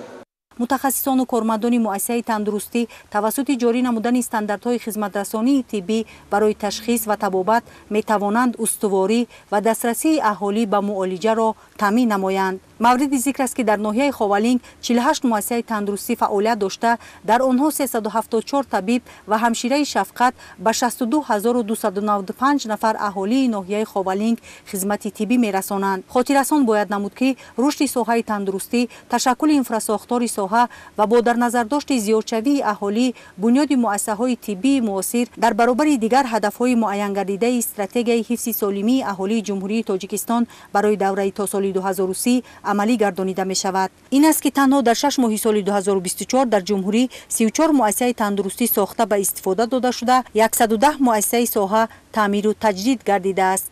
[SPEAKER 21] Мутахассисону кормандони муассисаи тандурустӣ тавассути ҷорӣ намудани стандартҳои хизматрасонии тиббӣ барои ташхис ва табобат метавонанд устуворӣ ва дастрасии аҳолӣ ба муолиҷаро таъмин намоянд. Мавриди зикр аст, ки дар ноҳияи Ховалинг 48 муассисаи тандурустӣ фаъолият дошта, дар онҳо 374 табиб ва ҳамшираи шафқат ба 62295 нафар аҳолии ноҳияи Ховалинг хизмати тиббӣ мерасонанд. Хотиррасон бояд намуд, ки рушди соҳаи тандурустӣ, ташаккули инфрасохтори соҳа ва бо дар назардошти зиёдшавии аҳолӣ, бунёди муассисаҳои тиббии муосир дар баробари дигар ҳадафҳои муайянгардидаи стратегияи ҳифзи солимии аҳолии Ҷумҳурии Тоҷикистон барои давраи то соли 2030 амалӣ гардонида мешавад. Ин аст, ки танҳо дар 6 моҳи соли 2024 дар ҷумҳурӣ 34 муассисаи тандурустӣ сохта ба истифода дода шуда, 110 муассисаи соҳа таъмиру таҷдид гардидааст.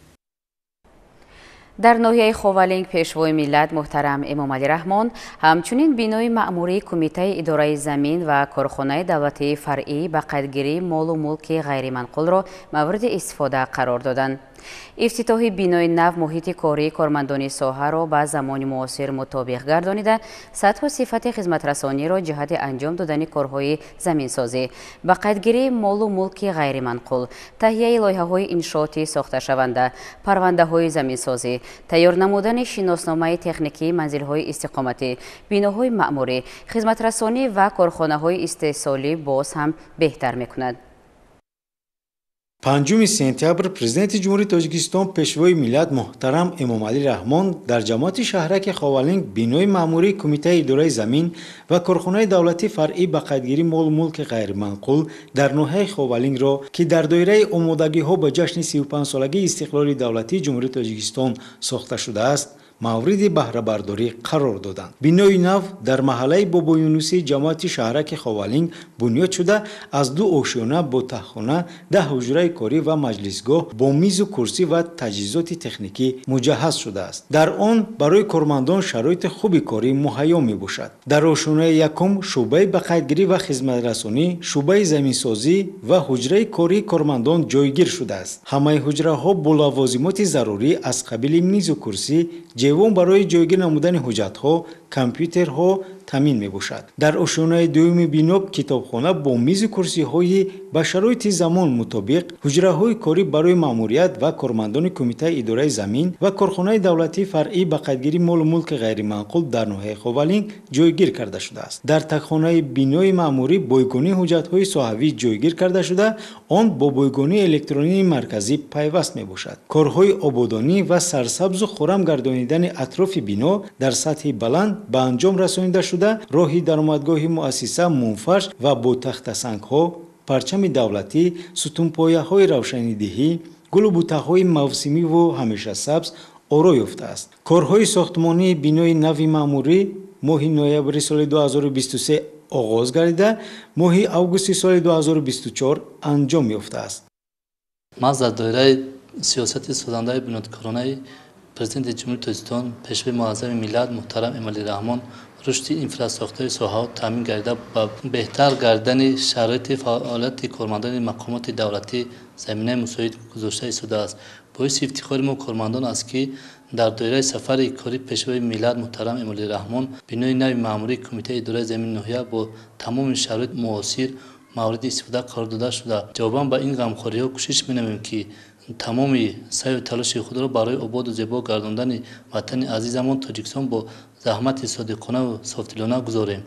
[SPEAKER 1] Дар ноҳияи Ховалинг Пешвои миллат муҳтарам Эмомалӣ Раҳмон ҳамчунин бинои маъмурии Кумитаи идораи замин ва корхонаи давлатии фаръӣ ба қайдгирии молу мулки ғайриманқулро мавриди истифода қарор доданд. Ифтитоҳи бинои нав муҳити кории кормандони соҳаро ба замони муосир мутобиқ гардонида, сатҳу сифати хизматрасониро ҷиҳати анҷом додани корҳои заминсозӣ, ба қайдгирии молу мулки ғайриманқул, таҳияи лоиҳаҳои иншооти сохташаванда, парвандаҳои заминсозӣ, тайёр намудани шиносномаи техникии манзилҳои истиқоматӣ, биноҳои маъмурӣ, хизматрасонӣ ва корхонаҳои истеҳсолӣ боз ҳам беҳтар мекунад.
[SPEAKER 3] 5 сентябр Президенти Ҷумҳурии Тоҷикистон Пешвои миллат муҳтарам Эмомалӣ Раҳмон дар ҷамоати шаҳраки Ховалинг бинои маъмурии Кумитаи идораи замин ва корхонаи давлатии фаръӣ ба қайдгирии молу мулки ғайриманқул дар ноҳияи Ховалингро, ки дар доираи омодагиҳо ба ҷашни 35-солагии истиқлоли давлатии Ҷумҳурии Тоҷикистон сохта шудааст, мавриди баҳрабардорӣ қарор доданд. Бинои нав дар маҳаллаи Бобоюнусӣ ҷамоати шаҳраки Ховалинг бунёд шуда, аз 2 ошёна бо таҳхона, 10 ҳуҷраи корӣ ва маҷлисгоҳ бо мизу курсӣ ва таҷҳизоти техникӣ муҷаҳҳаз шудааст. Дар он барои кормандон шароити хуби корӣ муҳайё мебошад. Дар ошёнаи якум шӯъбаи ба қайдгирӣ ва хизматрасонӣ, шӯъбаи заминсозӣ ва ҳуҷраи кории кормандон ҷойгир шудааст. Ҳамаи ҳуҷраҳо бо лавозимоти зарурӣ аз қабили мизу курсӣ, ҷевон барои ҷойгир намудани ҳуҷҷатҳо, компютерҳо таъмин мебошад. Дар ошёнаи дуюми бино китобхона бо мизу курсиҳои ба шароити замон мутобиқ, ҳуҷраҳои корӣ барои маъмурият ва кормандони Кумитаи идораи замин ва корхонаи давлатии фаръӣ ба қайдгирии молу мулки ғайриманқул дар ноҳияи Ховалинг ҷойгир карда шудааст. Дар тагхонаи бинои маъмурӣ бойгонии ҳуҷҷатҳои соҳавӣ ҷойгир карда шуда, он бо бойгонии электронии марказӣ пайваст мебошад. Корҳои ободонӣ ва сарсабзу хуррам гардонидани атрофи бино дар сатҳи баланд ба анҷом расонида шуда, роҳи даромадгоҳи муассиса мунфарш ва бо тахтасангҳо, парчами давлатӣ, сутунпояҳои равшанидиҳӣ, гулу бутаҳои мавсимиву ҳамешасабз оро ёфтааст. Корҳои сохтмонии бинои нави маъмурӣ моҳи ноябри соли 2023 оғоз гардида, моҳи августи соли 2024 анҷом ёфтааст.
[SPEAKER 11] Маҳз дар доираи сиёсати созандаи бунёдкоронаи Президенти Ҷумҳурии Тоҷикистон Пешвои муаззами миллат муҳтарам Эмомалӣ Раҳмон рушди инфрасохтори соҳаҳо таъмин гардида, ба беҳтар гардидани шароити фаъолияти кормандони мақомоти давлатӣ заминаи мусоид гузошта истодааст. Боиси ифтихори мо кормандон аст, ки дар доираи сафари корӣ Пешвои миллат муҳтарам Эмомалӣ Раҳмон бинои нави маъмурии Кумитаи идораи замини ноҳия бо тамоми шароити муосир мавриди истифода қарор дода шуда. Ҷавобан ба ин ғамхориҳо кӯшиш менамоем, ки тамоми саъю талоши худро барои ободу зебо гардондани ватани азизамон Тоҷикистон бо заҳмати содиқонаву софдилона гузорем.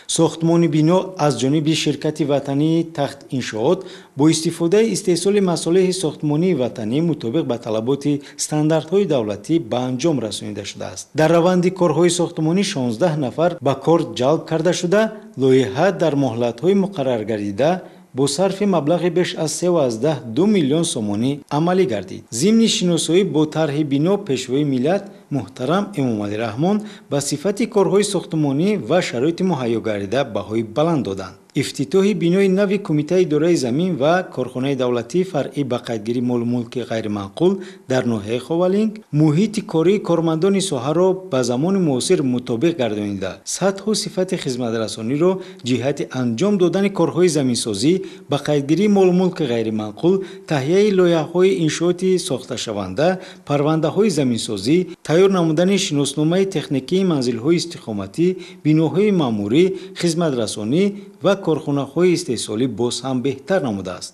[SPEAKER 3] Сохтмони бино аз ҷониби ширкати ватании Тахт Иншоот бо истифодаи истеҳсоли масолеҳи сохтмонии ватанӣ мутобиқ ба талаботи стандартҳои давлатӣ ба анҷом расонида шудааст. Дар раванди корҳои сохтмонӣ 16 нафар ба кор ҷалб карда шуда, лоиҳа дар муҳлатҳои муқарраргардида бо сарфи маблағи беш аз 3,2 миллион сомонӣ амалӣ гардид. Зимни шиносоӣ бо тарҳи бино Пешвои миллат муҳтарам Эмомалӣ Раҳмон ба сифати корҳои сохтмонӣ ва шароити муҳайё гардида баҳои баланд доданд. Ифтитоҳи бинои нави Кумитаи идораи замин ва корхонаи давлатии фаръӣ ба қайдгирии молу мулки ғайриманқул дар ноҳияи Ховалинг муҳити кории кормандони соҳаро ба замони муосир мутобиқ гардонида, сатҳу сифати хизматрасониро ҷиҳати анҷом додани корҳои заминсозӣ, ба қайдгирии молу мулки ғайриманқул, таҳияи лоиҳаҳои иншооти сохташаванда, парвандаҳои заминсозӣ, тайёр тайёр намудани шиносномаи техникии манзилҳои истиқоматӣ, биноҳои маъмурӣ, хизматрасонӣ ва корхонаҳои истеҳсолӣ боз ҳам беҳтар намудааст.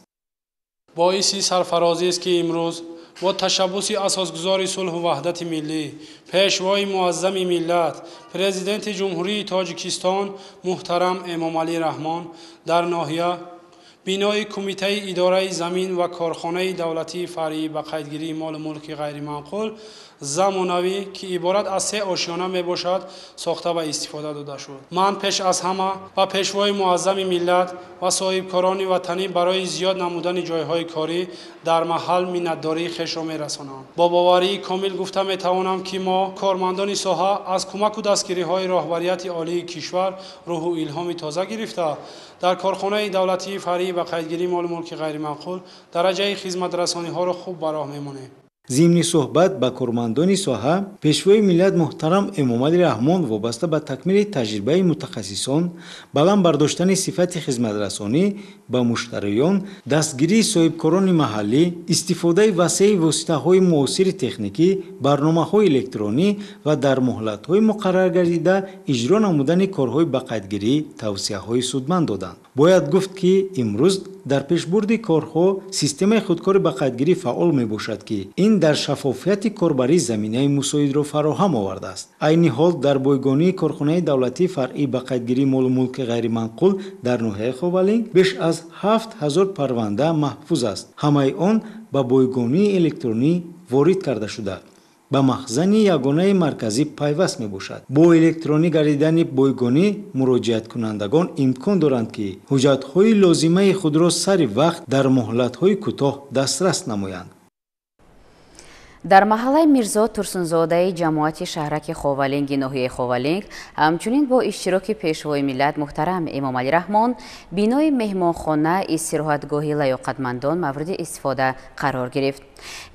[SPEAKER 4] Боиси сарфарозист, ки имрӯз бо ташаббуси асосгузори сулҳу ваҳдати миллӣ, пешвои муаззами миллат, Президенти Ҷумҳурии Тоҷикистон муҳтарам Эмомалӣ Раҳмон дар ноҳия бинои Кумитаи идораи замин ва корхонаи давлатии фаръии ба қайдгирии молу мулки ғайриманқул замонавӣ, ки иборат аз 3 ошёна мебошад, сохта ва истифода дода шуд. Ман пеш аз ҳама ба пешвои муаззами миллат ва соҳибкорони ватанӣ барои зиёд намудани ҷойҳои корӣ дар маҳал миннатдории хешро мерасонам. Бо боварии комил гуфта метавонам, ки мо кормандони соҳа аз кӯмаку дастгириҳои роҳбарияти олии кишвар рӯҳу илҳоми тоза гирифта, дар корхонаи давлатии фаръии ба қайдгирии молу мулки ғайриманқул дараҷаи хизматрасониҳоро хуб ба роҳ мемонем.
[SPEAKER 3] Зимни суҳбат ба кормандони соҳа, пешвои миллат муҳтарам Эмомалӣ Раҳмон вобаста ба такмили таҷрибаи мутахассисон, баланд бардоштани сифати хизматрасонӣ ба муштариён, дастгирии соҳибкорони маҳаллӣ, истифодаи васеи воситаҳои муосири техникӣ, барномаҳои электронӣ ва дар муҳлатҳои муқарраргардида иҷро намудани корҳои ба қайдгирӣ тавсияҳои судманд доданд. Бояд гуфт, ки имрӯз дар пешбурди корҳо системаи худкори ба қайдгирӣ фаъол мебошад, ки ин дар шаффофияти корбарӣ заминаи мусоидро фароҳам овардааст. Айни ҳол дар бойгонии корхонаи давлатии фаръӣ ба қайдгирии молу мулки ғайриманқул дар ноҳияи Ховалинг беш аз 7000 парванда маҳфуз аст. Ҳамаи он ба бойгонии электронӣ ворид карда шуда, ба махзани ягонаи марказӣ пайваст мебошад. Бо электронӣ гардидани бойгонӣ муроҷиаткунандагон имкон доранд, ки ҳуҷҷатҳои лозимаи худро сари вақт дар муҳлатҳои кӯтоҳ дастрас намоянд.
[SPEAKER 1] Дар маҳаллаи Мирзо Турсунзодаи ҷамоати шаҳраки Ховалинги ноҳияи Ховалинг ҳамчунин бо иштироки пешвои миллат муҳтарам Эмомалӣ Раҳмон бинои меҳмонхона истироҳатгоҳи лаёқатмандон мавриди истифода қарор гирифт.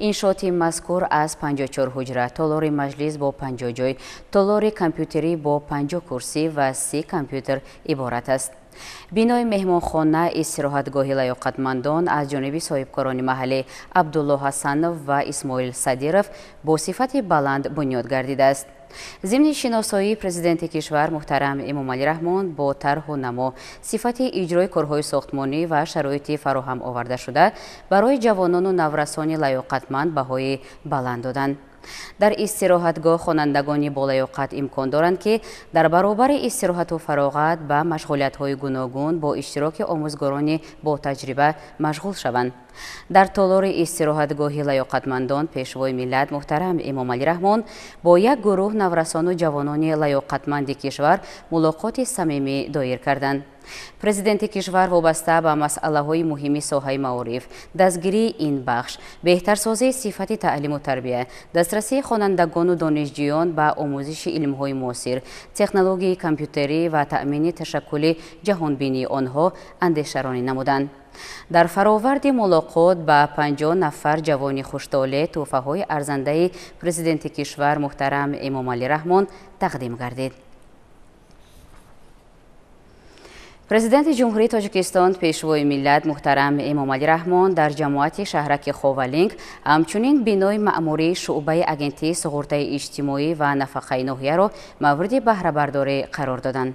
[SPEAKER 1] Иншооти мазкур аз 54 ҳуҷра, толори маҷлис бо 50 ҷой, толори компютерӣ бо 50 курсӣ ва 30 компютер иборат аст. Бинои меҳмонхона истироҳатгоҳи лаёқатмандон аз ҷониби соҳибкорони маҳаллӣ Абдулло Ҳасанов ва Исмоил Садиров бо сифати баланд бунёд гардидааст. Зимни шиносоии президенти кишвар муҳтарам Эмомалӣ Раҳмон бо тарҳу намо, сифати иҷрои корҳои сохтмонӣ ва шароити фароҳам овардашуда барои ҷавонону наврасони лаёқатманд баҳои баланд доданд. Дар истироҳатгоҳ хонандагони болаёқат имкон доранд, ки дар баробари истироҳату фароғат ба машғулиятҳои гуногун бо иштироки омӯзгорони ботаҷриба машғул шаванд. Дар толори истироҳатгоҳи лаёқатмандон пешвои миллат муҳтарам Эмомалӣ Раҳмон бо як гурӯҳ наврасону ҷавонони лаёқатманди кишвар мулоқоти самимӣ доир карданд. Президенти кишвар вобаста ба масъалаҳои муҳими соҳаи маориф, дастгирии ин бахш, беҳтарсозии сифати таълиму тарбия, дастрасии хонандагону донишҷӯён ба омӯзиши илмҳои муосир, технологияи компютерӣ ва таъмини ташаккули ҷаҳонбинии онҳо андешаронӣ намуданд. Дар фароварди мулоқот ба 50 нафар ҷавони хуштолеъ тӯҳфаҳои арзандаи президенти кишвар муҳтарам Эмомалӣ Раҳмон тақдим гардид. Президенти Ҷумҳурии Тоҷикистон пешвои миллат муҳтарам Эмомалӣ Раҳмон дар ҷамоати шаҳраки Ховалинг ҳамчунин бинои маъмурии шуъбаи агентии суғуртаи иҷтимоӣ ва нафақаи ноҳияро мавриди баҳрабардорӣ қарор доданд.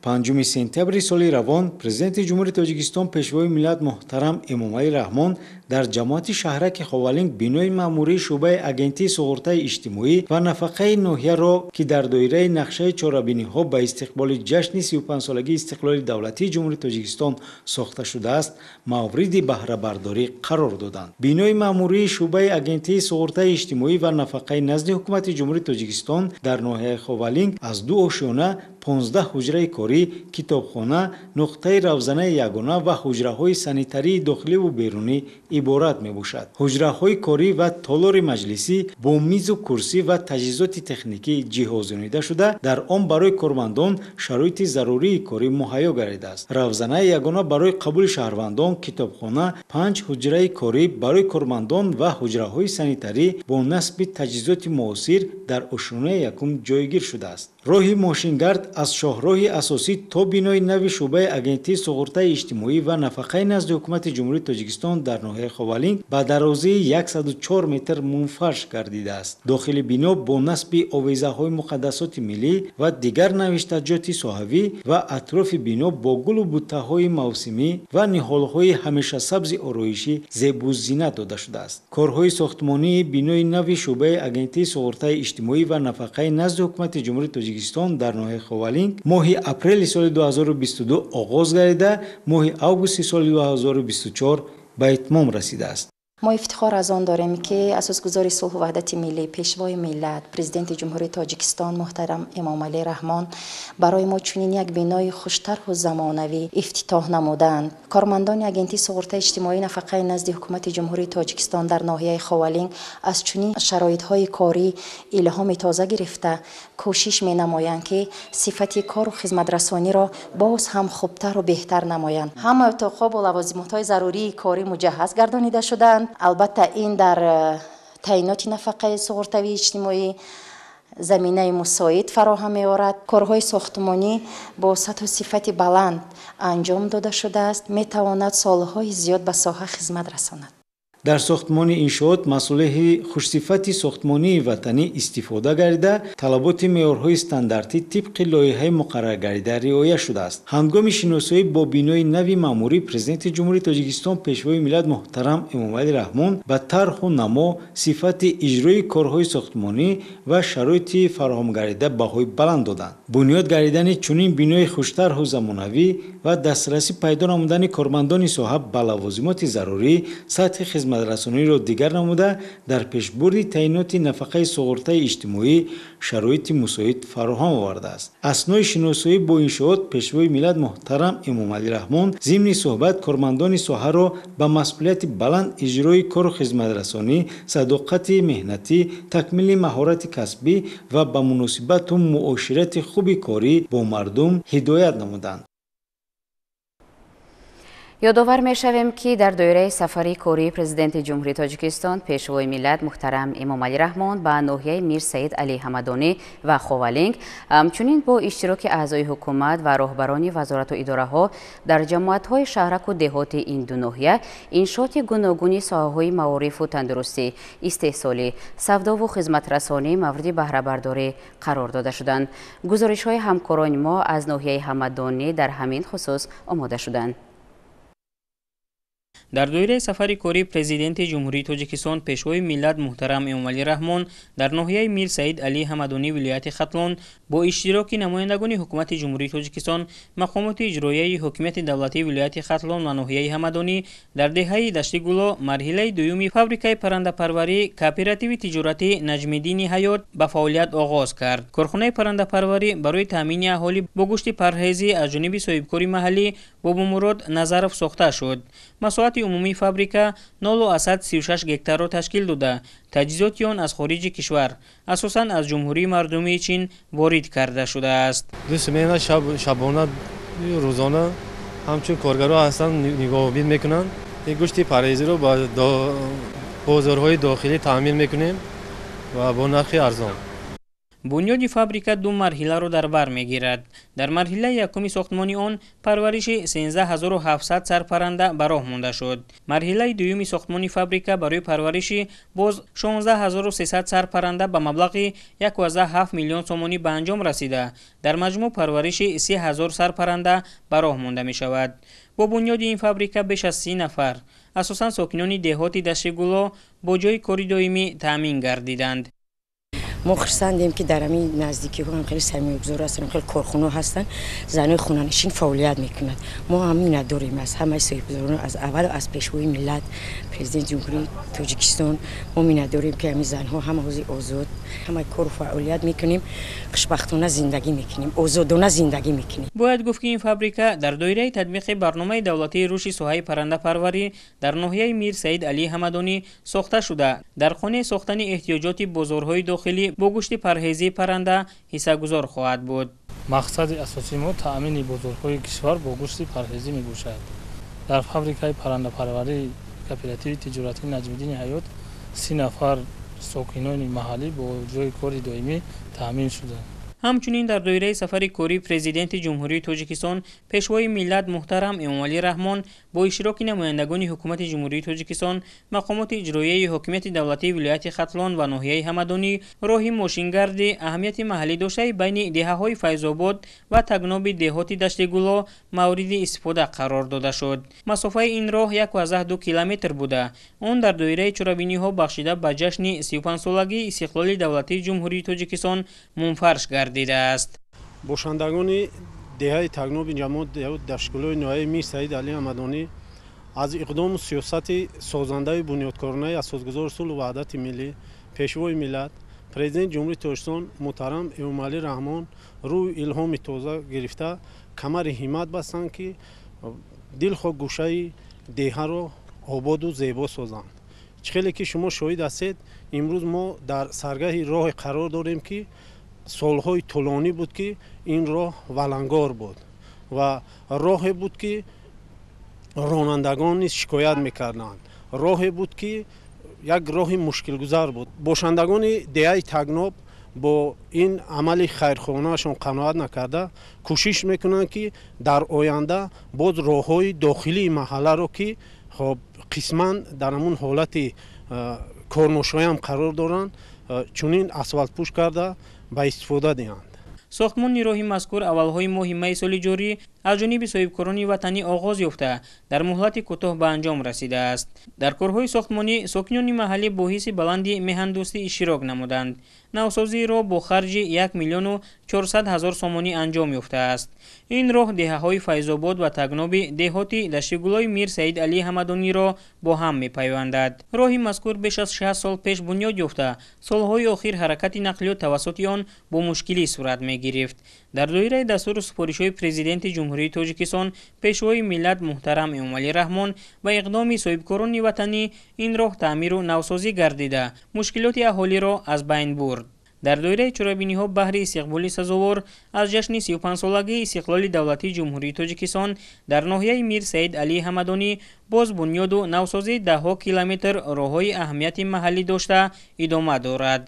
[SPEAKER 3] 5 сентябри соли равон Президенти Ҷумҳурии Тоҷикистон пешвои миллат муҳтарам Эмомалӣ Раҳмон дар ҷамоати шаҳраки Ховалинг бинои маъмурии шуъбаи агентии суғуртаи иҷтимоӣ ва нафақаи ноҳияро, ки дар доираи нақшаи чорабиниҳо ба истиқболи ҷашни 35-солагии истиқлоли давлатии Ҷумҳурии Тоҷикистон сохта шудааст, мавриди баҳрабардорӣ қарор доданд. Бинои маъмурии шуъбаи агентии суғуртаи иҷтимоӣ ва нафақаи назди Ҳукумати Ҷумҳурии Тоҷикистон дар ноҳияи Ховалинг аз 2 ошёна, 15 ҳуҷраи корӣ, китобхона, нуқтаи равзанаи ягона ва ҳуҷраҳои санитарии дохиливу берунӣ иборат мебошад. Ҳуҷраҳои корӣ ва толори маҷлисӣ бо мизу курсӣ ва таҷҳизоти техникӣ ҷиҳозонида шуда, дар он барои кормандон шароити зарурии корӣ муҳайё гардидааст. Равзанаи ягона барои қабули шаҳрвандон, китобхона, 5 ҳуҷраи корӣ барои кормандон ва ҳуҷраҳои санитарӣ бо насби таҷҳизоти муосир дар ошёнаи якум ҷойгир шудааст. Роҳи мошингард аз шоҳроҳи асосӣ то бинои нави шӯъбаи агентии суғуртаи иҷтимоӣ ва нафақаи назди ҳукумати Ҷумҳурии Тоҷикистон дар ноҳияи Ховалинг ба дарозии 104 метр мунфарш гардидааст. Дохили бино бо насби овезаҳои муқаддасоти миллӣ ва дигар навиштаҷоти соҳавӣ ва атрофи бино бо гулу буттаҳои мавсимӣ ва ниҳолҳои ҳамешасабзи ороишӣ зебу зинат дода шудааст. Корҳои сохтмонии бинои нави шӯъбаи агентии суғуртаи иҷтимоӣ ва нафақаи назди ҳукумати Ҷумҳурии Тоҷикистон дар ноҳияи Ховалинг моҳи апрели соли 2022 оғоз гардида, моҳи августи соли 2024 ба итмом расидааст.
[SPEAKER 5] Мо ифтихор аз он дорем, ки асосгузори сулҳу ваҳдати миллӣ, пешвои миллат, президенти Ҷумҳурии Тоҷикистон муҳтарам Эмомалӣ Раҳмон барои мо чунин як бинои хуштарҳу замонавӣ ифтитоҳ намуданд. Кормандони агентии суғуртаи иҷтимоӣ нафақаи назди ҳукумати Ҷумҳурии Тоҷикистон дар ноҳияи Ховалинг аз чунин шароитҳои корӣ илҳоми тоза гирифта, кӯшиш менамоянд, ки сифати кору хизматрасониро боз ҳам хубтару беҳтар намоянд. Ҳама утоқҳо бо лавозимотҳои зарурии корӣ муҷаҳҳаз гардонида шудаанд. Албатта, ин дар таъиноти нафақаи суғуртавии иҷтимоӣ заминаи мусоид фароҳам меорад. Корҳои сохтмонӣ бо сатҳу сифати баланд анҷом дода шудааст, метавонад солҳои зиёд ба соҳа хизмат расонад.
[SPEAKER 3] Дар сохтмони иншоот масолеҳи хушсифати сохтмонии ватанӣ истифода гардида, талаботи меъёрҳои стандартӣ тибқи лоиҳаи муқарраргардида риоя шудааст. Ҳангоми шиносоӣ бо бинои нави маъмурӣ президенти Ҷумҳурии Тоҷикистон, пешвои миллат муҳтарам Эмомалӣ Раҳмон ба тарҳу намо, сифати иҷрои корҳои сохтмонӣ ва шароити фароҳамгардида баҳои баланд доданд. Бунёд гардидани чунин бинои хуштарҳу замонавӣ ва дастрасӣ пайдо намудани кормандони соҳа ба лавозимоти зарурӣ сатҳи хизматрасониро дигар намуда, дар пешбурди таъиноти нафақаи суғуртаи иҷтимоӣ шароити мусоид фароҳам овардааст. Аснои шиносоӣ бо иншоот пешвои миллат муҳтарам Эмомалӣ Раҳмон зимни суҳбат кормандони соҳаро ба масъулияти баланд иҷрои кору хизматрасонӣ, садоқати меҳнатӣ, такмили маҳорати касбӣ ва ба муносибату муоширати хуби корӣ бо мардум ҳидоят намуданд.
[SPEAKER 1] Ёдовар мешавем, ки дар доираи сафари кории президенти Ҷумҳурии Тоҷикистон, пешвои миллат муҳтарам Эмомалӣ Раҳмон ба ноҳияи Мир Саид Алӣ Ҳамадонӣ ва Ховалинг, ҳамчунин бо иштироки аъзои ҳукумат ва роҳбарони вазорату идораҳо дар ҷамоатҳои шаҳраку деҳоти ин ду ноҳия иншооти гуногуни соҳаҳои маорифу тандурустӣ, истеҳсолӣ, савдову хизматрасонӣ мавриди баҳрабардорӣ қарор дода шуданд. Гузоришҳои ҳамкорони мо аз ноҳияи Ҳамадонӣ дар ҳамин хусус омода шуданд.
[SPEAKER 2] Дар доираи сафари кории президенти Ҷумҳурии Тоҷикистон, пешвои миллат муҳтарам Эмомалӣ Раҳмон дар ноҳияи Мир Саид Алӣ Ҳамадонӣ вилояти Хатлон бо иштироки намояндагони ҳукумати Ҷумҳурии Тоҷикистон, мақомоти иҷроияи ҳокимияти давлатии вилояти Хатлон ва ноҳияи Ҳамадонӣ дар деҳаи Даштигуло марҳилаи дуюми фабрикаи паррандапарварӣ кооперативи тиҷоратӣ Наҷмиддини Ҳаёт ба фаъолият оғоз кард. Корхонаи паррандапарварӣ барои таъмини аҳолӣ бо гӯшти парҳезӣ аз ҷониби соҳибкори маҳаллӣ Бобомурод Назаров сохта шуд. Масоҳати умумии фабрика 0,36 гектарро ташкил дода, таҷҳизоти он аз хориҷи кишвар, асосан аз Ҷумҳурии Мардумии Чин ворид карда шудааст.
[SPEAKER 6] Ду смена шабона, рӯзона ҳамчун коргарҳо ҳастанд, нигоҳубин мекунанд. Ин гӯшти парҳезиро ба бозорҳои дохилӣ таъмин мекунем ва бо нархи арзон.
[SPEAKER 2] Бунёди фабрика ду марҳиларо дар бар мегирад. Дар марҳилаи якуми сохтмони он парвариши 13700 сарпарранда ба роҳ монда шуд. Марҳилаи дуюми сохтмони фабрика барои парвариши боз 16300 сарпарранда ба маблағи 1,7 миллион сомонӣ ба анҷом расида, дар маҷмӯъ парвариши 3000 сарпарранда ба роҳ монда мешавад. Бо бунёди ин фабрика беш аз 30 нафар, асосан сокинони деҳоти Даштигуло, бо ҷойи кори доимӣ таъмин гардиданд.
[SPEAKER 7] Мо хурсандем, ки дар ҳамин наздикиҳо ҳам хеле сармоягузор ҳастанд, хеле корхонаҳо ҳастанд, занои хонанишин фаъолият мекунанд. Мо ҳам миннатдорем аз ҳамаи соҳибгузорон, аз аввал аз пешвои миллат, президенти Ҷумҳурии Тоҷикистон. Мо миннатдорем, ки ҳамин занҳо ҳама ҳозир озод, ҳама кору фаъолият мекунем, хушбахтона зиндагӣ мекунем, озодона зиндагӣ мекунем.
[SPEAKER 2] Бояд гуфт, ки ин фабрика дар доираи татбиқи барномаи давлатии рушди соҳаи паррандапарварӣ дар ноҳияи Мир Саид Алӣ Ҳамадонӣ сохта шуда, дар қонеъ сохтани эҳтиёҷоти бозорҳои дохилӣ бо гӯшти парҳезии парранда ҳиссагузор хоҳад буд.
[SPEAKER 4] Мақсади асосии мо таъмини бозорҳои кишвар бо гӯшти парҳезӣ мебошад. Дар фабрикаи паррандапарварии кооперативи тиҷоратии Наҷмиддини Ҳаёт 30 нафар сокинони маҳаллӣ бо ҷойи кори доимӣ таъмин шуданд.
[SPEAKER 2] Ҳамчунин дар доираи сафари кории Президенти Ҷумҳурии Тоҷикистон, Пешвои миллат муҳтарам Эмомалӣ Раҳмон бо иштироки намояндагони Ҳукумати Ҷумҳурии Тоҷикистон, мақомоти иҷроияи ҳокимияти давлатии вилояти Хатлон ва ноҳияи Ҳамадонӣ роҳи мошингарди аҳамияти маҳаллӣ доштаи байни деҳаҳои Файзобод ва Тагноби деҳоти Даштигуло мавриди истифода қарор дода шуд. Масофаи ин роҳ 1,2 километр буда. Он дар доираи чорабиниҳо бахшида ба ҷашни 35-солагии истиқлоли давлатии Ҷумҳурии Тоҷикистон мунфарш гардидааст.
[SPEAKER 4] Бошандагони деҳаи Тагноби ҷамоат Даштигулои ноҳияи Мир Саид Алӣ Ҳамадонӣ аз иқдому сиёсати созандаи бунёдкоронаи асосгузори сулҳу ваҳдати миллӣ, Пешвои миллат, Президенти Ҷумҳурии Тоҷикистон муҳтарам Эмомалӣ Раҳмон рӯи илҳоми тоза гирифта камари ҳиммат бастанд, ки дилхоҳ гӯшаи деҳаро ободу зебо созанд. Чӣ хеле ки шумо шоҳид ҳастед, имрӯз мо дар саргаҳи роҳе қарор дорем, ки солҳои тӯлонӣ буд, ки ин роҳ валангор буд ва роҳе буд, ки ронандагон низ шикоят мекарданд, роҳе буд, ки як роҳи мушкилгузар буд. Бошандагони деҳаи Тагноб бо ин амали хайрхоҳонаашон қаноат накарда кӯшиш мекунанд, ки дар оянда боз роҳҳои дохилии маҳалларо, ки хоб қисман дар ҳамун ҳолати корношоям қарор доранд, чунин асфалтпӯш карда ба истифода диҳанд.
[SPEAKER 2] Сохтмони роҳи мазкур аввалҳои моҳи майи соли ҷорӣ аз ҷониби соҳибкорони ватанӣ оғоз ёфта, дар муҳлати кӯтоҳ ба анҷом расидааст. Дар корҳои сохтмонӣ сокинони маҳаллӣ бо ҳисси баланди меҳандӯстӣ иштирок намуданд. Навсозии роҳ бо харҷи 1 400 000 сомонӣ анҷом ёфтааст. Ин роҳ деҳаҳои Файзобод ва Тагноби деҳоти Даштигулои Мир Саид Алӣ Ҳамадониро бо ҳам мепайвандад. Роҳи мазкур беш аз 60 сол пеш бунёд ёфта, солҳои охир ҳаракати нақлиёт тавассути он бо мушкилӣ сурат мегирифт. Дар доираи дастуру супоришҳои Президенти Ҷумҳурии Тоҷикистон, Пешвои миллат муҳтарам Эмомалӣ Раҳмон ва иқдоми соҳибкорони ватанӣ ин роҳ таъмиру навсозӣ гардида, мушкилоти аҳолиро аз байн бурд. Дар доираи чорабиниҳо баҳри истиқболи сазовор аз ҷашни 35-солагии истиқлоли давлатии Ҷумҳурии Тоҷикистон дар ноҳияи Мир Саид Алӣ Ҳамадонӣ боз бунёду навсозии даҳҳо километр роҳҳои аҳамияти маҳаллӣ дошта идома дорад.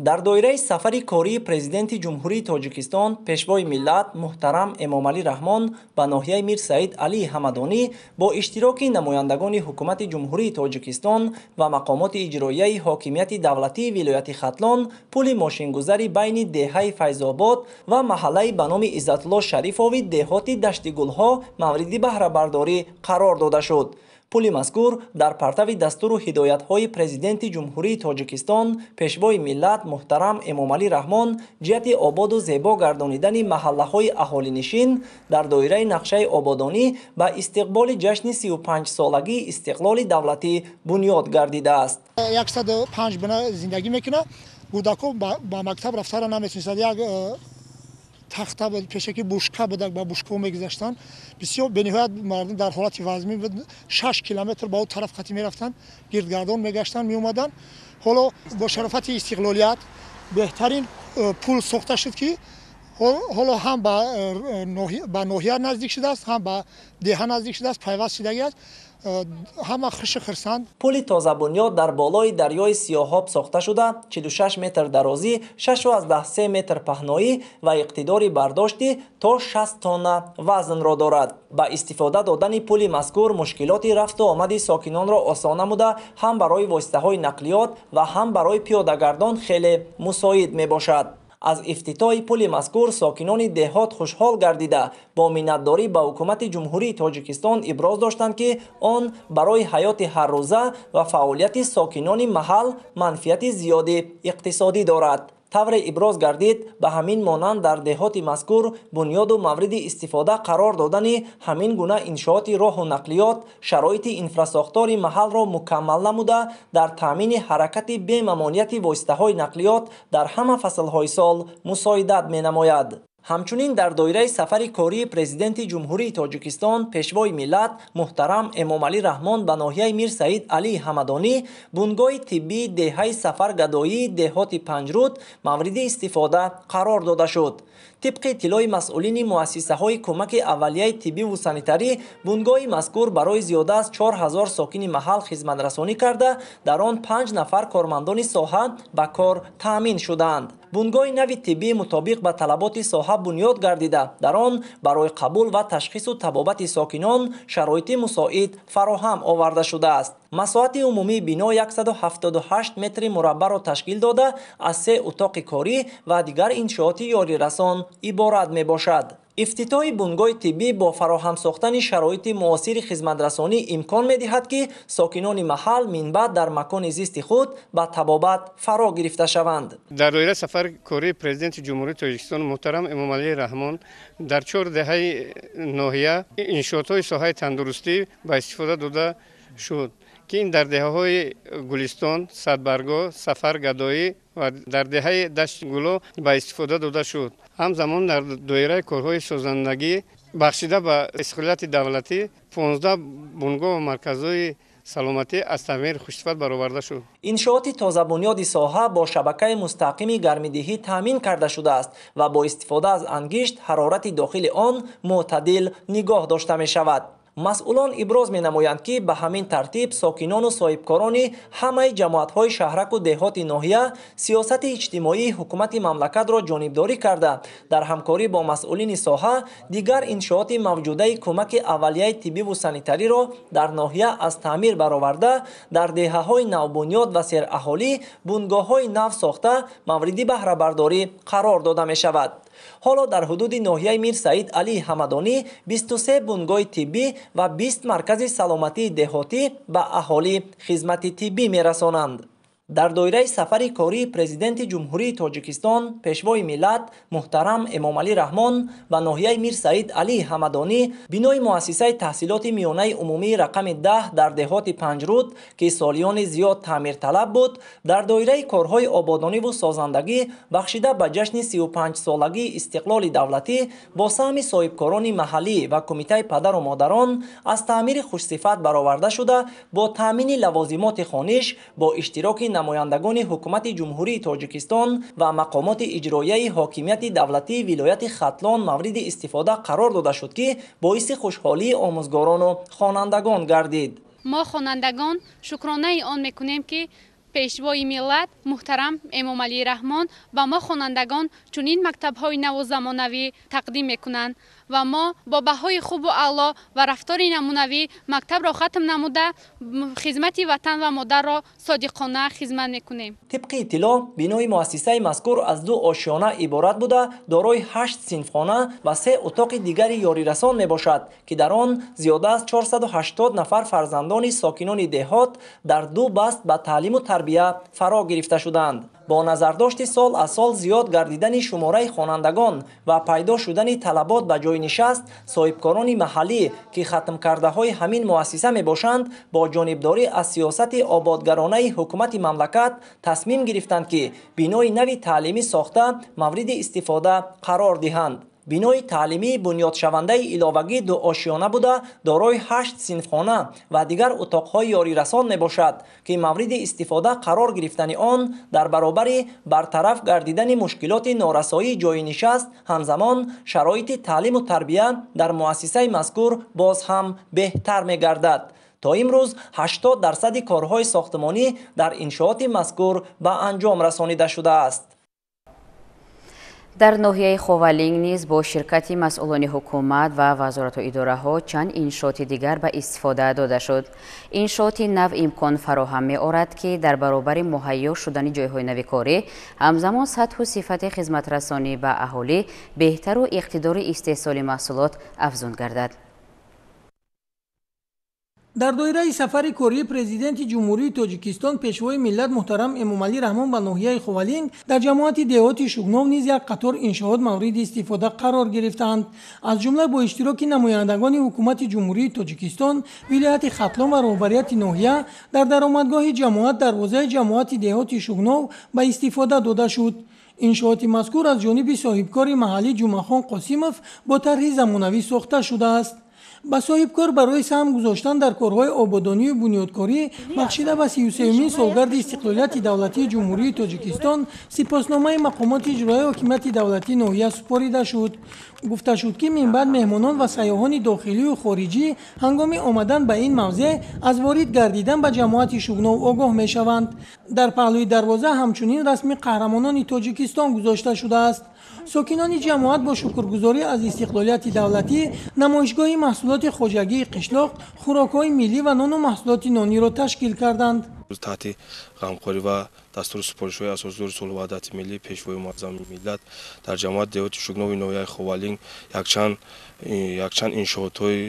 [SPEAKER 10] Дар доираи сафари кории Президенти Ҷумҳурии Тоҷикистон, Пешвои миллат муҳтарам Эмомалӣ Раҳмон ба ноҳияи Мир Саид Алӣ Ҳамадонӣ бо иштироки намояндагони Ҳукумати Ҷумҳурии Тоҷикистон ва мақомоти иҷроияи ҳокимияти давлатии вилояти Хатлон пули мошингузари байни деҳаи Файзобод ва маҳаллаи ба номи Иззатулло Шарифови деҳоти Даштигулҳо мавриди баҳрабардорӣ қарор дода шуд. Пули мазкур дар партави дастуру ҳидоятҳои Президенти Ҷумҳурии Тоҷикистон, Пешвои миллат муҳтарам Эмомалӣ Раҳмон ҷиҳати ободу зебо гардонидани маҳаллаҳои аҳолинишин дар доираи нақшаи ободонӣ ба истиқболи ҷашни 35-солагии истиқлоли давлатӣ бунёд гардидааст.
[SPEAKER 8] 105 бина зиндагӣ мекунад, кӯдакҳо ба мактаб рафтара наметавонистанд. Як тахта буд, пешаки бушка буд, ба бушкаҳо мегузаштанд. Бисёр бениҳоят мардум дар ҳолати вазмин буд. 6 километр ба он тараф қатӣ мерафтанд, гирдгардон мегаштанд, меомаданд. Ҳоло бо шарофати истиқлолият беҳтарин пул сохта шуд, ки ҳоло ҳам ба ноҳия наздик шудааст, ҳам ба деҳа наздик шудааст, пайваст шудагӣ аст. Ҳама хушу хурсанд.
[SPEAKER 10] Пули тозабунёд дар болои дарёи Сиёҳоб сохта шуда, 46 метр дарозӣ, 6,3 метр паҳноӣ ва иқтидори бардошти то 60 тонна вазнро дорад. Ба истифода додани пули мазкур мушкилоти рафту омади сокинонро осон намуда, ҳам барои воситаҳои нақлиёт ва ҳам барои пиёдагардон хеле мусоид мебошад. Аз ифтитоҳи пули мазкур сокинони деҳот хушҳол гардида, бо миннатдорӣ ба Ҳукумати Ҷумҳурии Тоҷикистон иброз доштанд, ки он барои ҳаёти ҳаррӯза ва фаъолияти сокинони маҳал манфиати зиёди иқтисодӣ дорад. Тавре иброз гардид, ба ҳамин монанд дар деҳоти мазкур бунёду мавриди истифода қарор додани ҳамин гуна иншооти роҳу нақлиёт шароити инфрасохтори маҳалро мукаммал намуда, дар таъмини ҳаракати бемамонияти воситаҳои нақлиёт дар ҳама фаслҳои сол мусоидат менамояд. Ҳамчунин дар доираи сафари кории Президенти Ҷумҳурии Тоҷикистон, Пешвои миллат муҳтарам Эмомалӣ Раҳмон ба ноҳияи Мир Саид Алӣ Ҳамадонӣ бунгоҳи тиббии деҳаи Сафаргадоии деҳоти Панҷруд мавриди истифода қарор дода шуд. Тибқи иттилои масъулини муассисаҳои кӯмаки аввалияи тиббиву санитарӣ, бунгоҳи мазкур барои зиёда аз 4000 сокини маҳал хизматрасонӣ карда, дар он 5 нафар кормандони соҳа ба кор таъмин шуданд. Бунгоҳи нави тиббӣ мутобиқ ба талаботи соҳа бунёд гардида, дар он барои қабул ва ташхису табобати сокинон шароити мусоид фароҳам оварда шудааст. Масоҳати умумии бино 178 метри мураббаъро ташкил дода, аз 3 утоқи корӣ ва дигар иншооти ёрирасон иборат мебошад. Ифтитоҳи бунгоҳи тиббӣ бо фароҳам сохтани шароити муосири хизматрасонӣ имкон медиҳад, ки сокинони маҳал минбаъд дар макони зисти худ ба табобат фаро гирифта шаванд.
[SPEAKER 9] Дар доираи сафари кории Президенти Ҷумҳурии Тоҷикистон муҳтарам Эмомалӣ Раҳмон дар 4 деҳаи ноҳия иншоотҳои соҳаи тандурустӣ ба истифода дода шуд, ки ин дар деҳаҳои Гулистон, Садбаргоҳ, Сафар Гадоӣ ва дар деҳаи Дашти Гуло ба истифода дода шуд. Ҳамзамон дар доираи корҳои созандагӣ бахшида ба истиқлолияти давлатӣ 15 бунгоҳ ва марказҳои саломатӣ аз таъмири хушсифат бароварда шуд.
[SPEAKER 10] Иншооти тозабунёди соҳа бо шабакаи мустақими гармидиҳӣ таъмин карда шудааст ва бо истифода аз ангишт ҳарорати дохили он мӯътадил нигоҳ дошта мешавад. Масъулон иброз менамоянд, ки ба ҳамин тартиб сокинону соҳибкорони ҳамаи ҷамоатҳои шаҳраку деҳоти ноҳия сиёсати иҷтимоии ҳукумати мамлакатро ҷонибдорӣ карда, дар ҳамкорӣ бо масъулини соҳа дигар иншооти мавҷудаи кӯмаки аввалияи тиббиву санитариро дар ноҳия аз таъмир бароварда, дар деҳаҳои навбунёд ва сераҳолӣ бунгоҳҳои нав сохта мавриди баҳрабардорӣ қарор дода мешавад. Ҳоло дар ҳудуди ноҳияи Мир Саид Алӣ Ҳамадонӣ 23 бунгоҳи тиббӣ ва 20 маркази саломатии деҳотӣ ба аҳолӣ хизмати тиббӣ мерасонанд. Дар доираи сафари кории Президенти Ҷумҳурии Тоҷикистон Пешвои миллат муҳтарам Эмомалӣ Раҳмон ба ноҳияи Мир Саид Алӣ Ҳамадонӣ бинои муассисаи таҳсилоти миёнаи умумии рақами 10 дар деҳоти Панҷруд, ки солиёни зиёд таъмирталаб буд, дар доираи корҳои ободониву созандагӣ бахшида ба ҷашни 35-солагии истиқлоли давлатӣ бо саҳми соҳибкорони маҳаллӣ ва кумитаи падару модарон аз таъмири хушсифат бароварда шуда, бо таъмини лавозимоти хониш бо иштироки намояндагони ҳукумати Ҷумҳурии Тоҷикистон ва мақомоти иҷроияи ҳокимияти давлатии вилояти Хатлон мавриди истифода қарор дода шуд, ки боиси хушҳолии омӯзгорону хонандагон гардид.
[SPEAKER 12] Мо хонандагон шукронаи он мекунем, ки Пешвои миллат муҳтарам Эмомалӣ Раҳмон ба мо хонандагон чунин мактабҳои наву замонавӣ тақдим мекунанд ва мо бо баҳои хубу аъло ва рафтори намунавӣ мактабро хатм намуда, хизмати ватан ва модарро содиқона хизмат мекунем.
[SPEAKER 10] Тибқи иттилоъ, бинои муассисаи мазкур аз 2 ошёна иборат буда, дорои 8 синфхона ва 3 утоқи дигари ёрирасон мебошад, ки дар он зиёда аз 480 нафар фарзандони сокинони деҳот дар 2 баст ба таълиму тарбия фаро гирифта шуданд. Бо назардошти сол аз сол зиёд гардидани шумораи хонандагон ва пайдо шудани талабот ба ҷойи нишаст, соҳибкорони маҳаллӣ, ки хатмкардаҳои ҳамин муассиса мебошанд, бо ҷонибдорӣ аз сиёсати ободгаронаи ҳукумати мамлакат тасмим гирифтанд, ки бинои нави таълимӣ сохта мавриди истифода қарор диҳанд. Бинои таълимии бунёдшавандаи иловагӣ дуошёна буда, дорои 8 синфхона ва дигар утоқҳои ёрирасон мебошад, ки мавриди истифода қарор гирифтани он дар баробари бартараф гардидани мушкилоти норасоии ҷойи нишаст, ҳамзамон шароити таълиму тарбия дар муассисаи мазкур боз ҳам беҳтар мегардад. То имрӯз 80% корҳои сохтмонӣ дар иншооти мазкур ба анҷом расонида шудааст.
[SPEAKER 1] Дар ноҳияи Ховалинг низ бо ширкати масъулони ҳукумат ва вазорату идораҳо чанд иншооти дигар ба истифода дода шуд. Иншооти нав имкон фароҳам меорад, ки дар баробари муҳайё шудани ҷойҳои нави корӣ, ҳамзамон сатҳу сифати хизматрасонӣ ба аҳолӣ беҳтару иқтидори истеҳсоли маҳсулот афзун гардад.
[SPEAKER 13] Дар доираи сафари кории Президенти Ҷумҳурии Тоҷикистон Пешвои миллат муҳтарам Эмомалӣ Раҳмон ба ноҳияи Ховалинг дар ҷамоати деҳоти Шугнов низ як қатор иншоот мавриди истифода қарор гирифтаанд. Аз ҷумла бо иштироки намояндагони ҳукумати Ҷумҳурии Тоҷикистон, вилояти Хатлон ва роҳбарияти ноҳия дар даромадгоҳи ҷамоат дарвозаи ҷамоати деҳоти Шугнов ба истифода дода шуд. Иншооти мазкур аз ҷониби соҳибкори маҳаллӣ Ҷумъахон Қосимов бо тарҳи замонавӣ сохта шудааст. Ба соҳибкор барои саҳм гузоштан дар корҳои ободонию бунёдкорӣ бахшида ба 33-умин солгарди истиқлолияти давлатии Ҷумҳурии Тоҷикистон сипосномаи мақомоти иҷроияи ҳокимияти давлатии ноҳия супорида шуд. Гуфта шуд, ки минбаъд меҳмонон ва сайёҳони дохилию хориҷӣ ҳангоми омадан ба ин мавзеъ аз ворид гардидан ба ҷамоати Шугнов огоҳ мешаванд. Дар паҳлӯи дарвоза ҳамчунин расми қаҳрамонони Тоҷикистон гузошта шудааст. Сокинони ҷамоат бо шукргузорӣ аз истиқлолияти давлатӣ намоишгоҳи маҳсулоти хоҷагии қишлоқ, хӯрокҳои миллӣ ва нону маҳсулоти нониро ташкил карданд.
[SPEAKER 14] Таҳти ғамхорӣ ва дастуру супоришҳои Асосгузори сулҳу ваҳдати миллӣ, Пешвои муаззами миллат дар ҷамоати деҳоти Шугнови ноҳияи Ховалинг якчанд иншоотҳои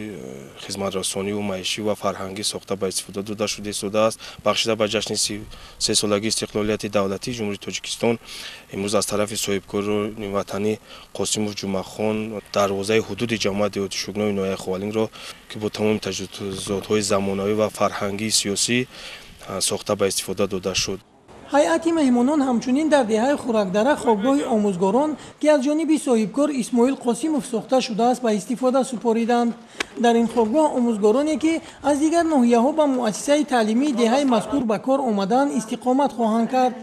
[SPEAKER 14] хизматрасониву маишӣ ва фарҳангӣ сохта ба истифода дода шуда истодааст. Бахшида ба ҷашни 33-солагии истиқлолияти давлатии Ҷумҳурии Тоҷикистон имрӯз аз тарафи соҳибкорони ватанӣ Қосимов Ҷумъахон дарвозаи ҳудуди ҷамоати деҳоти Шугнови ноҳияи Ховалингро, ки бо тамоми таҷҳизотҳои замонавӣ ва фарҳангии сиёсӣ сохта ба истифода дода шуд.
[SPEAKER 13] Ҳайати меҳмонон ҳамчунин дар деҳаи Хӯракдара хобгоҳи омӯзгорон, ки аз ҷониби соҳибкор Исмоил Қосимов сохта шудааст, ба истифода супориданд. Дар ин хобгоҳ омӯзгороне, ки аз дигар ноҳияҳо ба муассисаи таълимии деҳаи мазкур ба кор омадаанд, истиқомат хоҳанд кард.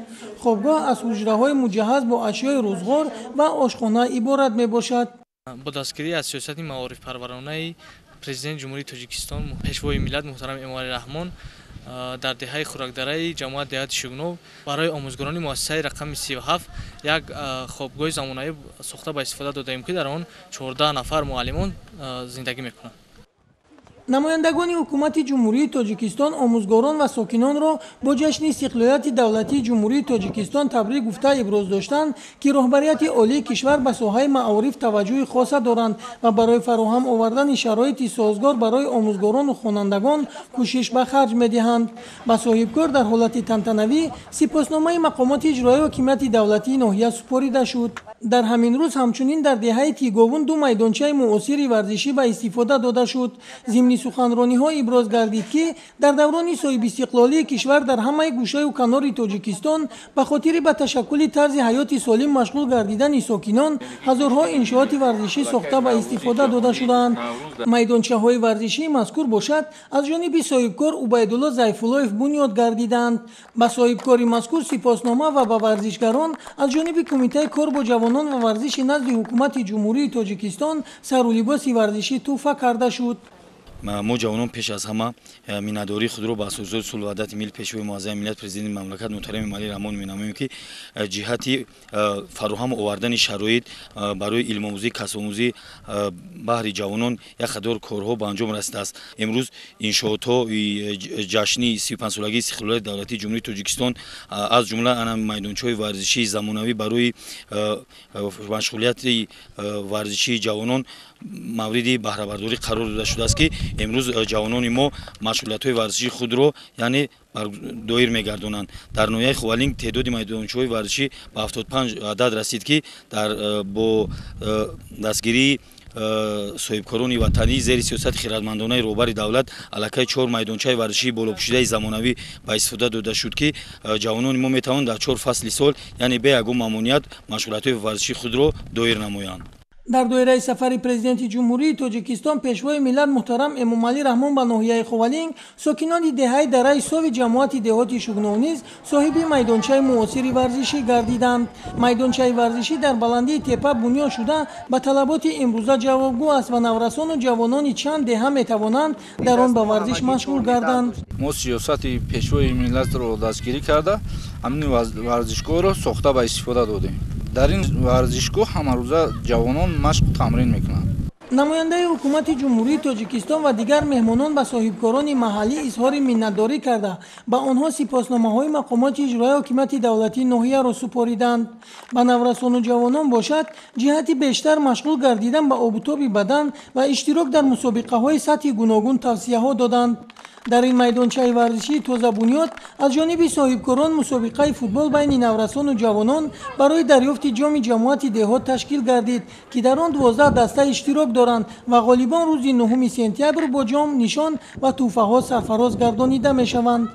[SPEAKER 13] Хобгоҳ аз ҳуҷраҳои муҷаҳҳаз бо ашёи рӯзғор ва ошхона иборат мебошад.
[SPEAKER 15] Бо дастгирӣ аз сиёсати маорифпарваронаи Президенти Ҷумҳурии Тоҷикистон, Пешвои миллат муҳтарам Эмомалӣ Раҳмон дар деҳаи Хӯракдараи ҷамоати деҳоти Шугнов барои омӯзгорони муассисаи рақами 37 як хобгоҳи замонавӣ сохта ба истифода додаем, ки дар он 14 нафар муаллимон зиндагӣ мекунанд.
[SPEAKER 13] Намояндагони ҳукумати Ҷумҳурии Тоҷикистон омӯзгорон ва сокинонро бо ҷашни истиқлолияти давлатии Ҷумҳурии Тоҷикистон табрик гуфта иброз доштанд, ки роҳбарияти олии кишвар ба соҳаи маориф таваҷҷӯҳи хоса доранд ва барои фароҳам овардани шароити созгор барои омӯзгорону хонандагон кӯшиш ба харҷ медиҳанд. Ба соҳибкор дар ҳолати тантанавӣ сипосномаи мақомоти иҷроияи ҳокимияти давлатии ноҳия супорида шуд. Дар ҳамин рӯз ҳамчунин дар деҳаи Тиговун ду майдончаи муосири варзишӣ ба истифода дода шуд. Зимни суханрониҳо иброз гардид, ки дар даврони соҳибистиқлолии кишвар дар ҳамаи гӯшаю канори Тоҷикистон ба хотири ба ташаккули тарзи ҳаёти солим машғул гардидани сокинон ҳазорҳо иншооти варзишӣ сохта ба истифода дода шудаанд. Майдончаҳои варзишии мазкур бошад аз ҷониби соҳибкор Убайдулло Зайфуллоев бунёд гардиданд. Ба соҳибкори мазкур сипоснома ва ба варзишгарон аз ҷониби Кумитаи кор бо ҷавонон ва варзиши назди ҳукумати Ҷумҳурии Тоҷикистон сару либоси варзишӣ тӯҳфа карда шуд.
[SPEAKER 16] Мо ҷавонон пеш аз ҳама миннатдории худро ба Асосгузори сулҳу ваҳдати миллӣ, Пешвои муаззами миллат, Президенти мамлакат муҳтарам Эмомалӣ Раҳмон менамоем, ки ҷиҳати фароҳам овардани шароит барои илмомӯзӣ, касбомӯзӣ баҳри ҷавонон як қатор корҳо ба анҷом расидааст. Имрӯз иншоотҳои ҷашни 35-солагии истиқлолияти давлатии Ҷумҳурии Тоҷикистон, аз ҷумла ана майдончаҳои варзишии замонавӣ барои машғулияти варзишии ҷавонон мавриди баҳрабардорӣ қарор дода шудааст, ки имрӯз ҷавонони мо машғулиятҳои варзишии худро яъне доир мегардонанд. Дар ноҳияи Ховалинг теъдоди майдончаҳои варзишӣ ба 75 адад расид, ки бо дастгирии соҳибкорони ватанӣ зери сиёсати хирадмандонаи роҳбари давлат аллакай 4 майдончаи варзишии болопӯшидаи замонавӣ ба истифода дода шуд, ки ҷавонони мо метавонанд дар 4 фасли сол, яъне бе ягон мамоният, машғулиятҳои варзишии худро доир намоянд.
[SPEAKER 13] Дар доираи сафари Президенти Ҷумҳурии Тоҷикистон, Пешвои миллат муҳтарам Эмомалӣ Раҳмон ба ноҳияи Ховалинг, сокинони деҳаи Дараи Сови ҷамоати деҳоти Шугнов низ соҳиби майдончаи муосири варзишӣ гардиданд. Майдончаи варзишӣ дар баландии тепа бунёд шуда ба талаботи имрӯза ҷавобгӯ аст ва наврасону ҷавонони чанд деҳа метавонанд дар он ба варзиш машғул гарданд.
[SPEAKER 24] Мо сиёсати Пешвои миллатро дастгирӣ карда, ҳамин варзишгоҳро сохта ба истифода додем. Дар ин варзишгоҳ ҳамарӯза ҷавонон машқу тамрин мекунанд.
[SPEAKER 13] Намояндаи ҳукумати Ҷумҳурии Тоҷикистон ва дигар меҳмонон ба соҳибкорони маҳаллӣ изҳори миннатдорӣ карда, ба онҳо сипосномаҳои мақомоти иҷроияи ҳокимияти давлатии ноҳияро супориданд. Ба наврасону ҷавонон бошад, ҷиҳати бештар машғул гардидан ба обутоби бадан ва иштирок дар мусобиқаҳои сатҳи гуногун тавсияҳо доданд. Дар ин майдончаи варзишии тозабунёд аз ҷониби соҳибкорон мусобиқаи футбол байни наврасону ҷавонон барои дарёфти ҷоми ҷамоати деҳот ташкил гардид, ки дар он 12 даста иштирок доранд ва ғолибон рӯзи 9 сентябр бо ҷом, нишон ва тӯҳфаҳо сарфароз гардонида мешаванд.